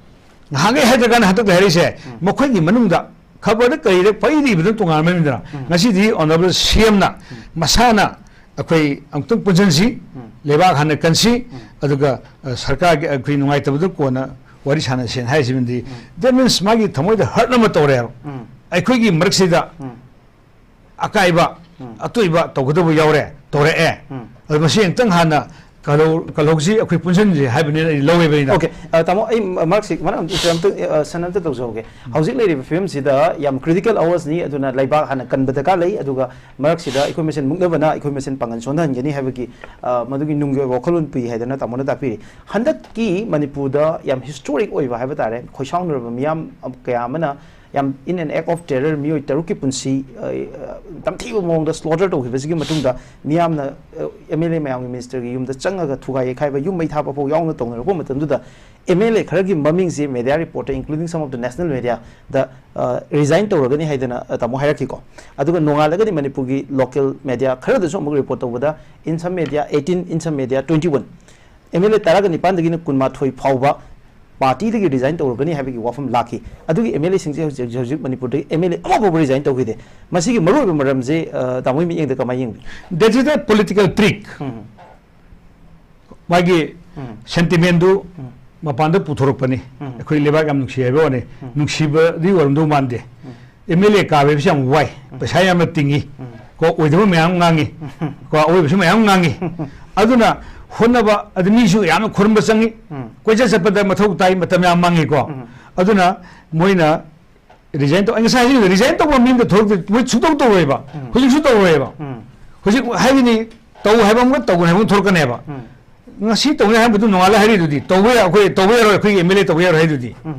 ꯉꯍꯥꯟꯈꯩ ꯍꯥꯏꯗ꯭ꯔꯀꯥꯟꯗ ꯍꯟꯗꯛꯇ ꯍꯥꯏꯔꯛꯏꯁꯦ, ꯃꯈꯣꯏꯒꯤ ꯃꯅꯨꯡꯗ ꯈꯕꯔꯗ ꯀꯔꯤꯗ ꯄꯩꯔꯤꯕꯗꯨ ꯇꯣꯉꯥꯟꯕꯅꯤꯗꯅ꯫ ꯎꯝ꯫ ꯉꯁꯤꯗꯤ ꯑꯣꯅꯔꯦꯕꯜ ꯁꯤ ꯑꯦꯝꯅ ꯎꯝ꯫ ꯃꯁꯥꯅ ꯑꯩꯈꯣꯏ ꯑꯃꯨꯛꯇꯪ ꯄꯨꯟꯁꯤꯟꯁꯤ, ꯎꯝ꯫ ꯂꯩꯕꯥꯛ ꯍꯥꯟꯅ ꯀꯟꯁꯤ, ꯎꯝ꯫ ꯑꯗꯨꯒ, ꯑ, ꯁꯔꯀꯥꯔꯒꯤ ꯑꯩꯈꯣꯏ ꯅꯨꯡꯉꯥꯏꯇꯕꯗꯨ ꯀꯣꯟꯅ ꯋꯥꯔꯤ ꯁꯥꯟꯅꯁꯦꯅ ꯍꯥꯏꯔꯤꯁꯤꯕꯗꯤ, ꯎꯝ꯫ That means ꯃꯥꯒꯤ ꯊꯃꯣꯏꯗ ꯍꯔꯠ ꯑꯃ ꯇꯧꯔꯦꯕ꯫ ꯎꯝ꯫ ꯑꯩꯈꯣꯏꯒꯤ ꯃꯔꯛꯁꯤꯗ ꯎꯝ꯫ ꯑꯀꯥꯏꯕ, ꯎꯝ꯫ ꯑꯇꯣꯏꯕ ꯇꯧꯒꯗꯕ ꯌꯥꯎꯔꯦ, ꯇꯧꯔꯛꯑꯦ꯫ ꯎꯝ꯫ ꯑꯗꯨ ꯃꯁꯤ ꯑꯃꯨꯛꯇꯪ ꯍꯥꯟꯅ ꯀꯜꯍꯧ-, ꯀꯜꯍꯧꯁꯤ, ꯑꯩꯈꯣꯏ ꯄꯨꯟꯁꯤꯟꯁꯤ ꯍꯥꯏꯕꯅꯤꯅ ꯑꯩ ꯂꯧꯋꯦꯕ ꯑꯩꯅ꯫ Okay, ꯑ, ꯇꯥꯃꯣ, ꯑꯩ ꯃꯔꯛꯁꯤ ꯃꯔꯛ ꯑꯝꯇ ꯏꯟꯇꯔꯞ ꯑꯝꯇ, ꯑ, ꯁꯟ ꯑꯝꯇ ꯇꯧꯖꯍꯧꯒꯦ꯫ ꯎꯝ꯫ ꯍꯧꯖꯤꯛ ꯂꯩꯔꯤꯕ ꯐꯤꯕꯝꯁꯤꯗ ꯌꯥꯝ critical hours ꯅꯤ, ꯑꯗꯨꯅ ꯂꯩꯕꯥꯛ ꯍꯥꯟꯅ ꯀꯟꯕ ꯗꯔꯀꯥꯔ ꯂꯩ, ꯑꯗꯨꯒ ꯃꯔꯛꯁꯤꯗ ꯑꯩꯈꯣꯏ ꯃꯁꯦꯟ ꯃꯨꯛꯅꯕꯅ ꯑꯩꯈꯣꯏ ꯃꯁꯦꯟ ꯄꯥꯡꯒꯜ ꯁꯣꯟꯊꯍꯟꯒꯅꯤ ꯍꯥꯏꯕꯒꯤ, ꯑ, ꯃꯗꯨꯒꯤ ꯅꯨꯡꯒꯤ ꯑꯣꯏꯕ ꯋꯥꯈꯜꯂꯣꯟ ꯄꯨꯏ ꯍꯥꯏꯗꯅ ꯇꯥꯃꯣꯅ ꯇꯥꯛꯄꯤꯔꯤ꯫ ꯍꯟꯗꯛꯀꯤ ꯃꯅꯤꯄꯨꯔꯗ ꯌꯥꯝ historic ꯑꯣꯏꯕ ꯍꯥꯏꯕ ꯇꯥꯔꯦ, ꯈꯣꯏꯁꯥꯎꯅꯔꯕ ꯃꯤꯌꯥꯝ ꯀꯌꯥ ꯑꯃꯅ ꯌꯥꯝ in an act of terror ꯃꯤꯑꯣꯏ ꯇꯔꯨꯛꯀꯤ ꯄꯨꯟꯁꯤ, ꯑ, ꯑ, ꯇꯝꯊꯤꯕ ꯃꯑꯣꯡꯗ slaughter ꯇꯧꯈꯤꯕꯁꯤꯒꯤ ꯃꯇꯨꯡꯗ ꯃꯤꯌꯥꯝꯅ, ꯑ, ꯑꯦꯝ ꯑꯦꯜ ꯑꯦ ꯃꯌꯥꯝꯒꯤ ꯃꯤꯅꯤꯁꯇꯔꯒꯤ ꯌꯨꯝꯗ ꯆꯪꯉꯒ ꯊꯨꯒꯥꯏ ꯌꯩꯈꯥꯏꯕ, ꯌꯨꯝ ꯃꯩ ꯊꯥꯕ ꯐꯥꯎ ꯌꯥꯎꯅ ꯇꯧꯅꯔꯛꯄ ꯃꯇꯝꯗꯨꯗ ꯑꯦꯝ ꯑꯦꯜ ꯑꯦ ꯈꯔꯒꯤ ꯃꯃꯤꯡꯁꯤ media reporter, including some of the national media ꯗ, ꯑ, resign ꯇꯧꯔꯒꯅꯤ ꯍꯥꯏꯗꯅ, ꯑ, ꯇꯥꯃꯣ ꯍꯥꯏꯔꯛꯈꯤꯀꯣ꯫ ꯑꯗꯨꯒ ꯅꯣꯡꯉꯥꯜꯂꯒꯗꯤ ꯃꯅꯤꯄꯨꯔꯒꯤ local media ꯈꯔꯗꯁꯨ ꯑꯃꯨꯛ report ꯇꯧꯕꯗ, in some media eighteen, in some media twenty-one, M L ꯑꯦ ꯇꯔꯥꯒ ꯅꯤꯄꯥꯟꯗꯒꯤꯅ ꯀꯨꯟꯃꯥꯊꯣꯏ ꯐꯥꯎꯕ party ꯗꯒꯤ resign ꯇꯧꯔꯒꯅꯤ ꯍꯥꯏꯕꯒꯤ ꯋꯥꯐꯝ ꯂꯥꯛꯈꯤ꯫ ꯑꯗꯨꯒꯤ ꯑꯦꯝ ꯑꯦꯜ ꯑꯦꯁꯤꯡꯁꯦ ꯍꯧꯖꯤꯛ, ꯍꯧꯖꯤꯛ ꯃꯅꯤꯄꯨꯔꯗꯒꯤ ꯑꯦꯝ ꯑꯦꯜ ꯑꯦ ꯑꯃ ꯐꯥꯎꯕ resign ꯇꯧꯈꯤꯗꯦ꯫ ꯃꯁꯤꯒꯤ ꯃꯔꯨꯑꯣꯏꯕ ꯃꯔꯝꯁꯦ, ꯑ, ꯇꯥꯃꯣꯒꯤ ꯃꯤꯠꯌꯦꯡꯗ ꯀꯃꯥꯏꯅ ꯌꯦꯡꯕꯤ? That is a political trick. ꯎꯝ꯫ ꯃꯥꯒꯤ ꯎꯝ꯫ Sentiment ꯗꯨ ꯎꯝ꯫ ꯃꯄꯥꯟꯗ ꯄꯨꯊꯣꯔꯛꯄꯅꯤ꯫ ꯎꯝ꯫ ꯑꯩꯈꯣꯏ ꯂꯩꯕꯥꯛ ꯌꯥꯝ ꯅꯨꯡꯁꯤ ꯍꯥꯏꯕ ꯋꯥꯅꯤ꯫ ꯎꯝ꯫ ꯅꯨꯡꯁꯤꯕꯗꯤ ꯑꯣꯏꯔꯝꯗꯧ ꯃꯥꯟꯗꯦ꯫ ꯎꯝ꯫ ꯑꯦꯝ ꯑꯦꯜ ꯑꯦ ꯀꯥꯕ ꯍꯥꯏꯕꯁꯤ ꯌꯥꯝ ꯋꯥꯏ꯫ ꯎꯝ꯫ ꯄꯩꯁꯥ ꯌꯥꯝꯅ ꯇꯤꯡꯉꯤ꯫ ꯎꯝ꯫ ꯀꯣ, ꯑꯣꯏꯗꯕ ꯃꯌꯥꯝ ꯉꯥꯡꯉꯤ꯫ ꯎꯝ꯫ ꯀꯣ, ꯑꯑꯣꯏꯕꯁꯨ ꯃꯌꯥꯝ ꯉꯥꯡꯉꯤ꯫ ꯎꯝ꯫ ꯑꯗꯨꯅ ꯍꯣꯠꯅꯕ, ꯑꯗꯨ ꯃꯤꯁꯨ ꯌꯥꯝꯅ ꯈꯨꯔꯨꯝꯕ ꯆꯪꯉꯤ꯫ ꯎꯝ꯫ ꯀꯣꯏꯆꯠ ꯆꯠꯄꯗ ꯃꯊꯧ ꯇꯥꯏ, ꯃꯇꯝ ꯌꯥꯝ ꯃꯥꯡꯉꯤꯀꯣ꯫ ꯎꯝ꯫ ꯑꯗꯨꯅ ꯃꯣꯏꯅ resign ꯇꯧ-, ꯑꯩ ꯉꯁꯥꯏ ꯍꯥꯏꯖꯈꯤꯕꯗꯣ, resign ꯇꯧꯕ ꯃꯤ ꯑꯝꯇ ꯊꯣꯛꯂꯛꯇꯦ, ꯃꯣꯏ ꯁꯨꯡꯇꯧ ꯇꯧꯔꯣꯏꯕ꯫ ꯎꯝ꯫ ꯍꯧꯖꯤꯛꯁꯨ ꯇꯧꯔꯣꯏꯕ꯫ ꯎꯝ꯫ ꯍꯧꯖꯤꯛ ꯍꯥꯏꯒꯅꯤ, ꯇꯧ ꯍꯥꯏꯕ ꯑꯃꯒ ꯇꯧꯒꯅꯤ ꯍꯥꯏꯕ ꯑꯃ ꯊꯣꯛꯂꯛꯀꯅꯦꯕ꯫ ꯎꯝ꯫ ꯉꯁꯤ ꯇꯧꯅꯤ ꯍꯥꯏꯕꯗꯨ ꯅꯣꯡꯉꯥꯜꯂ ꯍꯥꯏꯔꯤꯗꯨꯗꯤ, ꯇꯧꯕ ꯌꯥ-, ꯑꯩꯈꯣꯏ ꯇꯧꯕ ꯌꯥꯔꯣꯏ, ꯑꯩꯈꯣꯏꯒꯤ ꯑꯦꯝ ꯑꯦꯜ ꯑꯦ ꯇꯧꯕ ꯌꯥꯔꯣꯏ ꯍꯥꯏꯗꯨꯗꯤ꯫ ꯎꯝ꯫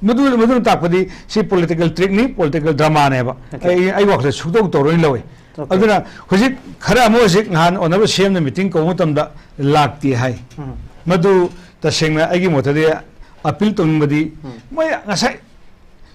ꯃꯗꯨ, ꯃꯗꯨꯅ ꯇꯥꯛꯄꯗꯤ ꯁꯤ political trick ꯅꯤ, political drama ꯅꯦꯕ꯫ Okay꯫ ꯑꯩ, ꯑꯩ ꯋꯥꯈꯜꯗ ꯁꯨꯡꯇꯧ ꯇꯧꯔꯣꯏꯅ ꯂꯧꯏ꯫ Okay꯫ ꯑꯗꯨꯅ ꯍꯧꯖꯤꯛ ꯈꯔ ꯑꯃ ꯍꯧꯖꯤꯛ ꯅꯍꯥꯟ ꯑꯣꯅꯔꯦꯕꯜ ꯁꯤ ꯑꯦꯝꯅ meeting ꯀꯧꯕ ꯃꯇꯝꯗ ꯂꯥꯛꯇꯦ ꯍꯥꯏ꯫ ꯎꯝ꯫ ꯃꯗꯨ ꯇꯁꯦꯡꯅ ꯑꯩꯒꯤ ꯃꯣꯠꯇꯗꯤ appeal ꯇꯧꯅꯤꯡꯕꯗꯤ ꯎꯝ꯫ ꯃꯣꯏ ꯉꯁꯥꯏ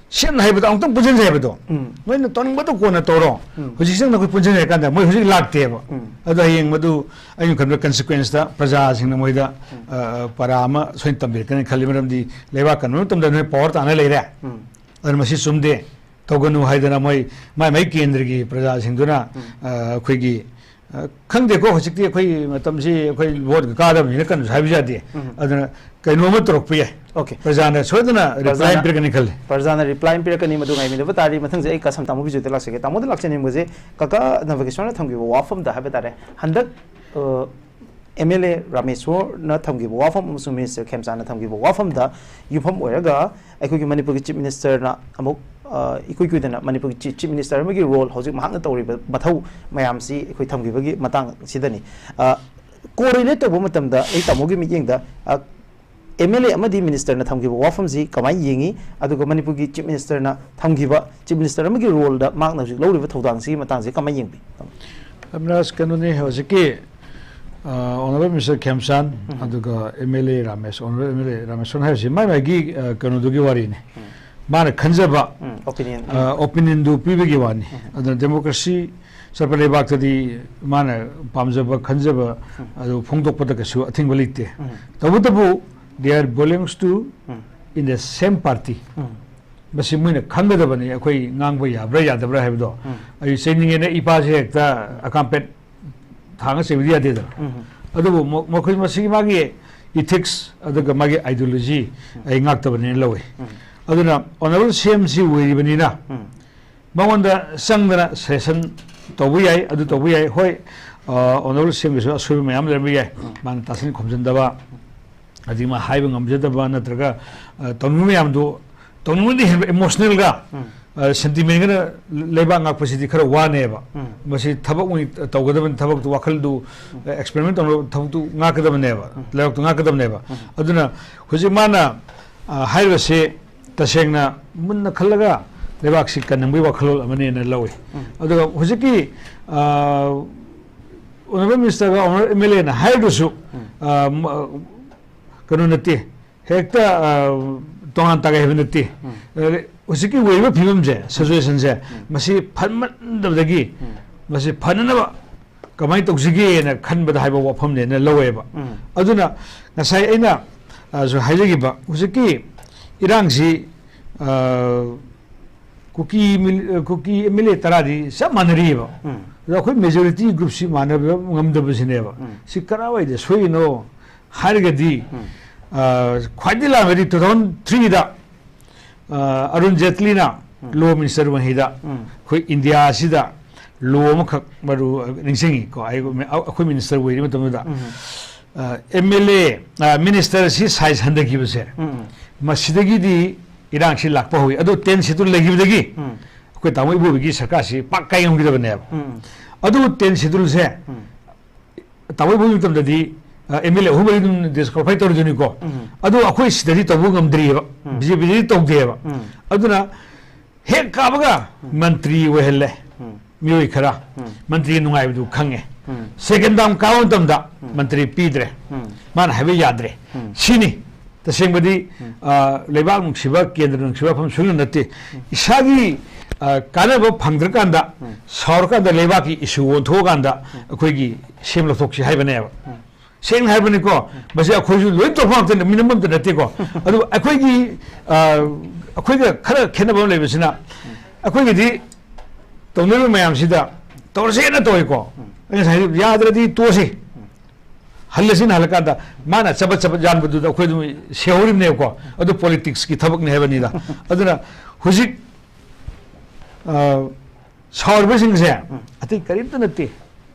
ꯁꯤ ꯑꯦꯝꯅ ꯍꯥꯏꯕꯗꯣ ꯑꯃꯨꯛꯇꯪ ꯄꯨꯟꯁꯤꯟꯁꯦ ꯍꯥꯏꯕꯗꯣ, ꯎꯝ꯫ ꯅꯣꯏꯅ ꯇꯧꯅꯤꯡꯕꯗꯣ ꯀꯣꯟꯅ ꯇꯧꯔꯣ꯫ ꯎꯝ꯫ ꯍꯧꯖꯤꯛ ꯆꯪꯅ ꯑꯩꯈꯣꯏ ꯄꯨꯟꯁꯤꯟꯖꯔ ꯀꯥꯟꯗ ꯃꯣꯏ ꯍꯧꯖꯤꯛ ꯂꯥꯛꯇꯦꯕ꯫ ꯎꯝ꯫ ꯑꯗꯣ ꯍꯌꯦꯡ ꯃꯗꯨ ꯑꯩꯅ ꯈꯟꯕꯗ consequence ꯇ ꯄ꯭ꯔꯖꯥꯁꯤꯡꯅ ꯃꯣꯏꯗ, ꯎꯝ꯫ ꯑ, ꯄꯔꯥ ꯑꯃ ꯁꯣꯏꯅ ꯇꯝꯕꯤꯔꯛꯀꯅꯤ ꯈꯜꯂꯤ꯫ ꯃꯔꯝꯗꯤ ꯂꯩꯕꯥꯛ ꯀꯟꯕ ꯃꯇꯝꯗ ꯅꯣꯏ power ꯇꯥꯟꯅ ꯂꯩꯔꯦ꯫ ꯎꯝ꯫ ꯑꯗꯨꯅ ꯃꯁꯤ ꯆꯨꯝꯗꯦ꯫ ꯇꯧꯒꯅꯨ ꯍꯥꯏꯗꯅ ꯃꯣꯏ ꯃꯥꯏ ꯃꯥꯏ ꯀꯦꯟꯗ꯭ꯔꯒꯤ ꯄ꯭ꯔꯖꯥꯁꯤꯡꯗꯨꯅ, ꯑ, ꯑꯩꯈꯣꯏꯒꯤ, ꯑ, ꯈꯪꯗꯦꯀꯣ, ꯍꯧꯖꯤꯛꯇꯤ ꯑꯩꯈꯣꯏ ꯃꯇꯝꯁꯤ ꯑꯩꯈꯣꯏ ꯚꯣꯠꯀ ꯀꯥꯗꯕꯅꯤꯅ ꯀꯟꯅꯁꯨ ꯍꯥꯏꯕꯁꯨ ꯌꯥꯗꯦ꯫ ꯑꯗꯨꯅ ꯀꯩꯅꯣꯝꯃ ꯇꯧꯔꯛꯄ ꯌꯥꯏ꯫ Okay. ꯄ꯭ꯔꯖꯥꯅ ꯁꯣꯏꯗꯅ reply ꯑꯃ ꯄꯤꯔꯛꯀꯅꯤ ꯈꯜꯂꯤ꯫ ꯄ꯭ꯔꯖꯥꯅ reply ꯑꯃ ꯄꯤꯔꯛꯀꯅꯤ, ꯃꯗꯨ ꯉꯥꯏꯃꯤꯟꯅꯕ ꯇꯥꯔꯤ꯫ ꯃꯊꯪꯁꯦ ꯑꯩ ꯀꯥ ꯁꯝꯇꯥꯃꯨ ꯕꯤꯖꯨꯗ ꯂꯥꯛꯆꯒꯦ꯫ ꯇꯥꯃꯣꯗ ꯂꯥꯛꯆꯅꯤꯡꯕꯁꯦ ꯀꯀꯥ ꯅꯕꯀꯤꯁꯣꯔꯅ ꯊꯝꯈꯤꯕ ꯋꯥꯐꯝꯗ ꯍꯥꯏꯕ ꯇꯥꯔꯦ, ꯍꯟꯗꯛ, ꯑ, ꯑꯦꯝ ꯑꯦꯜ ꯑꯦ ꯔꯥꯃꯦꯁꯣꯔꯅ ꯊꯝꯈꯤꯕ ꯋꯥꯐꯝ ꯑꯃꯁꯨꯡ ꯃꯤꯅꯤꯁꯇꯔ ꯈꯦꯝꯆꯥꯟꯅ ꯊꯝꯈꯤꯕ ꯋꯥꯐꯝꯗ ꯌꯨꯝꯐꯝ ꯑꯣꯏꯔꯒ ꯑꯩꯈꯣꯏꯒꯤ ꯃꯅꯤꯄꯨꯔꯒꯤ ꯆꯤꯐ ꯃꯤꯅꯤꯁꯇꯔꯅ ꯑꯃꯨꯛ, ꯑ, ꯏꯀꯨꯏ ꯀꯨꯏꯗꯅ ꯃꯅꯤꯄꯨꯔꯒꯤ ꯆꯤ-, ꯆꯤꯐ ꯃꯤꯅꯤꯁꯇꯔ ꯑꯃꯒꯤ ꯔꯣꯜ, ꯍꯧꯖꯤꯛ ꯃꯍꯥꯛꯅ ꯇꯧꯔꯤꯕ ꯃꯊꯧ ꯃꯌꯥꯝꯁꯤ ꯑꯩꯈꯣꯏ ꯊꯝꯈꯤꯕꯒꯤ ꯃꯇꯥꯡꯁꯤꯗꯅꯤ꯫ ꯑ, ꯀꯣꯔꯤꯂꯦꯠ ꯇꯧꯕ ꯃꯇꯝꯗ ꯑꯩ ꯇꯥꯃꯣꯒꯤ ꯃꯤꯠꯌꯦꯡꯗ, ꯑ, ꯑꯦꯝ ꯑꯦꯜ ꯑꯦ ꯑꯃꯗꯤ ꯃꯤꯅꯤꯁꯇꯔꯅ ꯊꯝꯈꯤꯕ ꯋꯥꯐꯝꯁꯤ ꯀꯃꯥꯏꯅ ꯌꯦꯡꯉꯤ? ꯑꯗꯨꯒ ꯃꯅꯤꯄꯨꯔꯒꯤ ꯆꯤꯐ ꯃꯤꯅꯤꯁꯇꯔꯅ ꯊꯝꯈꯤꯕ, ꯆꯤꯐ ꯃꯤꯅꯤꯁꯇꯔ ꯑꯃꯒꯤ ꯔꯣꯜꯗ ꯃꯍꯥꯛꯅ ꯍꯧꯖꯤꯛ ꯂꯧꯔꯤꯕ ꯊꯧꯗꯥꯡꯁꯤꯒꯤ ꯃꯇꯥꯡꯁꯤ ꯀꯃꯥꯏꯅ ꯌꯦꯡꯕꯤ? ꯑꯕꯤꯅꯥꯁ, ꯀꯩꯅꯣꯅꯤ, ꯍꯧꯖꯤꯛꯀꯤ, ꯑ, Honourable Minister ꯈꯦꯝꯆꯥꯟ, ꯑꯗꯨꯒ M L A Ramesh, Honourable M L A Rameshor ꯍꯥꯏꯔꯤꯁꯤ ꯃꯥꯏ ꯃꯥꯏꯒꯤ, ꯑ, ꯀꯩꯅꯣꯗꯨꯒꯤ ꯋꯥꯔꯤꯅꯤ꯫ ꯃꯥꯅ ꯈꯟꯖꯕ, ꯎꯝ, opinion. ꯑ, opinionꯗꯨ ꯄꯤꯕꯒꯤ ꯋꯥꯅꯤ꯫ ꯑꯗꯨꯅ democracy ꯆꯠꯄ ꯂꯩꯕꯥꯛꯇꯗꯤ ꯃꯥꯅ ꯄꯥꯝꯖꯕ, ꯈꯟꯖꯕ ꯑꯗꯨ ꯐꯣꯡꯗꯣꯛꯄꯗ ꯀꯩꯁꯨ ꯑꯊꯤꯡꯕ ꯂꯩꯇꯦ꯫ ꯇꯧꯕꯇꯕꯨ they are belongs to in the same party꯫ ꯃꯁꯤ ꯃꯣꯏꯅ ꯈꯪꯒꯗꯕꯅꯤ, ꯑꯩꯈꯣꯏ ꯉꯥꯡꯕ ꯌꯥꯕ꯭ꯔꯥ ꯌꯥꯗꯕ꯭ꯔꯥ ꯍꯥꯏꯕꯗꯣ꯫ ꯑꯩ ꯆꯩꯅꯤꯡꯉꯦꯅ ꯏꯄꯥꯁꯦ ꯍꯦꯛꯇ ꯑꯀꯥꯝꯄꯦꯠ ꯊꯥꯡꯉ ꯆꯩꯕꯗꯤ ꯌꯥꯗꯦꯗꯅ꯫ ꯑꯗꯨꯕꯨ ꯃ-, ꯃꯈꯣꯏ ꯃꯁꯤꯒꯤ ꯃꯥꯒꯤ ethics ꯑꯗꯨꯒ ꯃꯥꯒꯤ ideology ꯑꯩ ꯉꯥꯛꯇꯕꯅꯦꯅ ꯂꯧꯏ꯫ ꯑꯗꯨꯅ Honourable ꯁꯤ ꯑꯦꯝ ꯁꯤ ꯑꯣꯏꯔꯤꯕꯅꯤꯅ ꯃꯉꯣꯟꯗ ꯆꯪꯗꯅ suggestion ꯇꯧꯕ ꯌꯥꯏ, ꯑꯗꯨ ꯇꯧꯕ ꯌꯥꯏ꯫ ꯍꯣꯏ, ꯑ, Honourable ꯁꯤ ꯑꯦꯝꯒꯤꯁꯨ ꯑꯁꯣꯏꯕ ꯃꯌꯥꯝ ꯂꯩꯔꯝꯕ ꯌꯥꯏ꯫ ꯃꯥꯅ ꯇꯥꯁꯤꯟ ꯈꯣꯝꯖꯤꯟꯗꯕ, ꯑꯗꯒꯤ ꯃꯥ ꯍꯥꯏꯕ ꯉꯝꯖꯗꯕ ꯅꯠꯇ꯭ꯔꯒ, ꯑ, ꯇꯧꯅꯤꯡꯕ ꯃꯌꯥꯝꯗꯣ, ꯇꯧꯅꯤꯡꯕꯗꯤ ꯍꯦꯟꯕ emotionalꯒ, ꯑ, sentimentꯒꯅ ꯂꯩꯕꯥꯛ ꯉꯥꯛꯄꯁꯤꯗꯤ ꯈꯔ ꯋꯥꯅꯦꯕ꯫ ꯃꯁꯤ ꯊꯕꯛ ꯑꯣꯏꯅ ꯇꯧꯒꯗꯕꯅꯤ, ꯊꯕꯛꯇꯨ, ꯋꯥꯈꯜꯗꯨ, ꯑ, experiment ꯇꯧꯅꯕ ꯊꯕꯛꯇꯨ ꯉꯥꯛꯀꯗꯕꯅꯦꯕ, ꯂꯩꯕꯥꯛꯇꯨ ꯉꯥꯛꯀꯗꯕꯅꯦꯕ꯫ ꯑꯗꯨꯅ ꯍꯧꯖꯤꯛ ꯃꯥꯅ, ꯑ, ꯍꯥꯏꯔꯤꯕꯁꯤ ꯇꯁꯦꯡꯅ ꯃꯨꯟꯅ ꯈꯜꯂꯒ ꯂꯩꯕꯥꯛꯁꯤ ꯀꯟꯅꯕꯒꯤ ꯋꯥꯈꯜꯂꯣꯟ ꯑꯃꯅꯦꯅ ꯂꯧꯏ꯫ ꯑꯗꯨꯒ ꯍꯧꯖꯤꯛꯀꯤ, ꯑ, Honourable Ministerꯒ Honourable ꯑꯦꯝ ꯑꯦꯜ ꯑꯦꯅ ꯍꯥꯏꯔꯤꯗꯨꯁꯨ, ꯑ, ꯃ-, ꯀꯩꯅꯣ ꯅꯠꯇꯦ, ꯍꯦꯛꯇ, ꯑ, ꯇꯣꯉꯥꯟ ꯇꯥꯒꯩ ꯍꯥꯏꯕ ꯅꯠꯇꯦ꯫ ꯑ, ꯍꯧꯖꯤꯛꯀꯤ ꯑꯣꯏꯔꯤꯕ ꯐꯤꯕꯝꯁꯦ, situationꯁꯦ, ꯃꯁꯤ ꯐꯠꯃꯟꯗꯕꯗꯒꯤ ꯃꯁꯤ ꯐꯅꯅꯕ ꯀꯃꯥꯏꯅ ꯇꯧꯁꯤꯒꯦꯅ ꯈꯟꯕꯗ ꯍꯥꯏꯕ ꯋꯥꯐꯝꯅꯦꯅ ꯂꯧꯋꯦꯕ꯫ ꯑꯗꯨꯅ ꯉꯁꯥꯏ ꯑꯩꯅ, ꯑ, ꯁꯨ ꯍꯥꯏꯖꯈꯤꯕ ꯍꯧꯖꯤꯛꯀꯤ ꯏꯔꯥꯡꯁꯤ, ꯑ, ꯀꯨꯀꯤ ꯃꯤꯜ-, ꯀꯨꯀꯤ ꯑꯦꯝ ꯑꯦꯜ ꯑꯦ ꯇꯔꯥꯗꯤ ꯆꯞ ꯃꯥꯟꯅꯔꯤꯑꯕ꯫ ꯎꯝ꯫ ꯑꯗꯣ ꯑꯩꯈꯣꯏ ꯃꯦꯖꯣꯔꯤꯇꯤ ꯒ꯭ꯔꯨꯞꯁꯤ ꯃꯥꯟꯅꯕ ꯉꯝꯗꯕꯁꯤꯅꯦꯕ꯫ ꯎꯝ꯫ ꯁꯤ ꯀꯔꯥꯏꯋꯥꯏꯗ ꯁꯣꯏꯔꯤꯅꯣ ꯍꯥꯏꯔꯒꯗꯤ, ꯎꯝ꯫ ꯑ, ꯈ꯭ꯋꯥꯏꯗꯒꯤ ꯂꯥꯟꯕꯗꯤ two thousand three ꯗ, ꯑ, ꯑꯔꯨꯟ ꯖꯦꯠꯂꯤꯅ ꯎꯝ꯫ ꯂꯣ ꯃꯤꯅꯤꯁꯇꯔ ꯑꯣꯏꯔꯤꯉꯩꯗ ꯎꯝ꯫ ꯑꯩꯈꯣꯏ ꯏꯟꯗꯤꯌꯥꯁꯤꯗ ꯂꯣ ꯑꯃꯈꯛ ꯃꯔꯨ ꯅꯤꯡꯁꯤꯡꯉꯤꯀꯣ, ꯑꯩ-, ꯑꯩꯈꯣꯏ ꯃꯤꯅꯤꯁꯇꯔ ꯑꯣꯏꯔꯤ ꯃꯇꯝꯗꯨꯗ꯫ ꯎꯝ꯫ ꯑ, ꯑꯦꯝ ꯑꯦꯜ ꯑꯦ, ꯑ, ꯃꯤꯅꯤꯁꯇꯔꯁꯤ ꯁꯥꯏꯖ ꯍꯟꯊꯈꯤꯕꯁꯦ, ꯎꯝ꯫ ꯃꯁꯤꯗꯒꯤꯗꯤ ꯏꯔꯥꯡꯁꯤ ꯂꯥꯛꯄ ꯍꯧꯏ꯫ ꯑꯗꯣ ten schedule ꯂꯩꯈꯤꯕꯗꯒꯤ ꯎꯝ꯫ ꯑꯩꯈꯣꯏ ꯇꯥꯃꯣ ꯏꯕꯣꯕꯤꯒꯤ ꯁꯔꯀꯥꯔꯁꯤ ꯄꯥꯛ ꯀꯥꯏ ꯉꯝꯈꯤꯗꯕꯅꯦꯕ꯫ ꯎꯝ꯫ ꯑꯗꯨ ten schedule ꯁꯦ ꯎꯝ꯫ ꯇꯥꯃꯣ ꯏꯕꯣꯕꯤ ꯃꯇꯝꯗꯗꯤ, ꯑ, ꯑꯦꯝ ꯑꯦꯜ ꯑꯦ ꯑꯍꯨꯝ ꯃꯔꯤ ꯑꯗꯨꯝ disqualify ꯇꯧꯔꯗꯣꯏꯅꯤꯀꯣ꯫ ꯎꯝ꯫ ꯑꯗꯣ ꯑꯩꯈꯣꯏ ꯁꯤꯗꯗꯤ ꯇꯧꯕ ꯉꯝꯗ꯭ꯔꯤꯑꯕ꯫ ꯎꯝ꯫ ꯕꯤ ꯖꯦ ꯄꯤꯗꯗꯤ ꯇꯧꯗꯦꯕ꯫ ꯎꯝ꯫ ꯑꯗꯨꯅ ꯍꯦꯛ ꯀꯥꯕꯒ ꯎꯝ꯫ ꯃꯟꯇ꯭ꯔꯤ ꯑꯣꯏꯍꯜꯂꯦ꯫ ꯎꯝ꯫ ꯃꯤꯑꯣꯏ ꯈꯔ ꯎꯝ꯫ ꯃꯟꯇ꯭ꯔꯤꯒꯤ ꯅꯨꯡꯉꯥꯏꯕꯗꯨ ꯈꯪꯉꯦ꯫ ꯎꯝ꯫ Second term ꯀꯥꯕ ꯃꯇꯝꯗ ꯎꯝ꯫ ꯃꯟꯇ꯭ꯔꯤ ꯄꯤꯗ꯭ꯔꯦ꯫ ꯎꯝ꯫ ꯃꯥꯅ ꯍꯥꯏꯕ ꯌꯥꯗ꯭ꯔꯦ꯫ ꯎꯝ꯫ ꯁꯤꯅꯤ꯫ ꯇꯁꯦꯡꯕꯗꯤ, ꯎꯝ꯫ ꯑ, ꯂꯩꯕꯥꯛ ꯅꯨꯡꯁꯤꯕ, ꯀꯦꯟꯗ꯭ꯔ ꯅꯨꯡꯁꯤꯕ ꯃꯐꯝ ꯁꯨꯡꯅ ꯅꯠꯇꯦ꯫ ꯎꯝ꯫ ꯏꯁꯥꯒꯤ, ꯑ, ꯀꯥꯟꯅꯕ ꯐꯪꯗ꯭ꯔꯀꯥꯟꯗ, ꯎꯝ꯫ ꯁꯥꯎꯔꯀꯥꯟꯗ ꯂꯩꯕꯥꯛꯀꯤ issue ꯑꯣꯟꯊꯣꯛꯑꯀꯥꯟꯗ ꯎꯝ꯫ ꯑꯩꯈꯣꯏꯒꯤ ꯁꯦꯝ ꯂꯧꯊꯣꯛꯁꯤ ꯍꯥꯏꯕꯅꯦꯕ꯫ ꯎꯝ꯫ ꯁꯦꯡꯅ ꯍꯥꯏꯕꯅꯤꯀꯣ, ꯎꯝ꯫ ꯃꯁꯤ ꯑꯩꯈꯣꯏꯁꯨ ꯂꯣꯏ ꯇꯧꯕ ꯉꯥꯛꯇꯅꯤ, ꯃꯤꯅꯝ ꯑꯝꯇ ꯅꯠꯇꯦꯀꯣ꯫ ꯑꯗꯨ ꯑꯩꯈꯣꯏꯒꯤ, ꯑ, ꯑꯩꯈꯣꯏꯒ ꯈꯔ ꯈꯦꯠꯅꯕ ꯑꯃ ꯂꯩꯕꯁꯤꯅ, ꯎꯝ꯫ ꯑꯩꯈꯣꯏꯒꯤꯗꯤ ꯇꯧꯅꯔꯤꯕ ꯃꯌꯥꯝꯁꯤꯗ ꯇꯧꯔꯁꯦꯅ ꯇꯧꯏꯀꯣ꯫ ꯎꯝ꯫ ꯑꯩ ꯉꯁꯥꯏ ꯍꯥꯏ, ꯌꯥꯗ꯭ꯔꯗꯤ ꯇꯣꯛꯑꯁꯤ꯫ ꯎꯝ꯫ ꯍꯜꯂꯁꯤꯅ ꯍꯜꯂꯀꯥꯟꯗ ꯃꯥꯅ ꯆꯕꯠ ꯆꯕꯠ ꯌꯥꯟꯕꯗꯨꯗ ꯑꯩꯈꯣꯏ ꯑꯗꯨꯝ ꯁꯦꯍꯧꯔꯤꯕꯅꯦꯕꯀꯣ꯫ ꯑꯗꯨ politics ꯀꯤ ꯊꯕꯛꯅꯤ ꯍꯥꯏꯕꯅꯤꯗ꯫ ꯑꯗꯨꯅ ꯍꯧꯖꯤꯛ, ꯑ, ꯁꯥꯎꯔꯤꯕꯁꯤꯡꯁꯦ ꯎꯝ꯫ ꯑꯇꯩ ꯀꯔꯤꯝꯇ ꯅꯠꯇꯦ꯫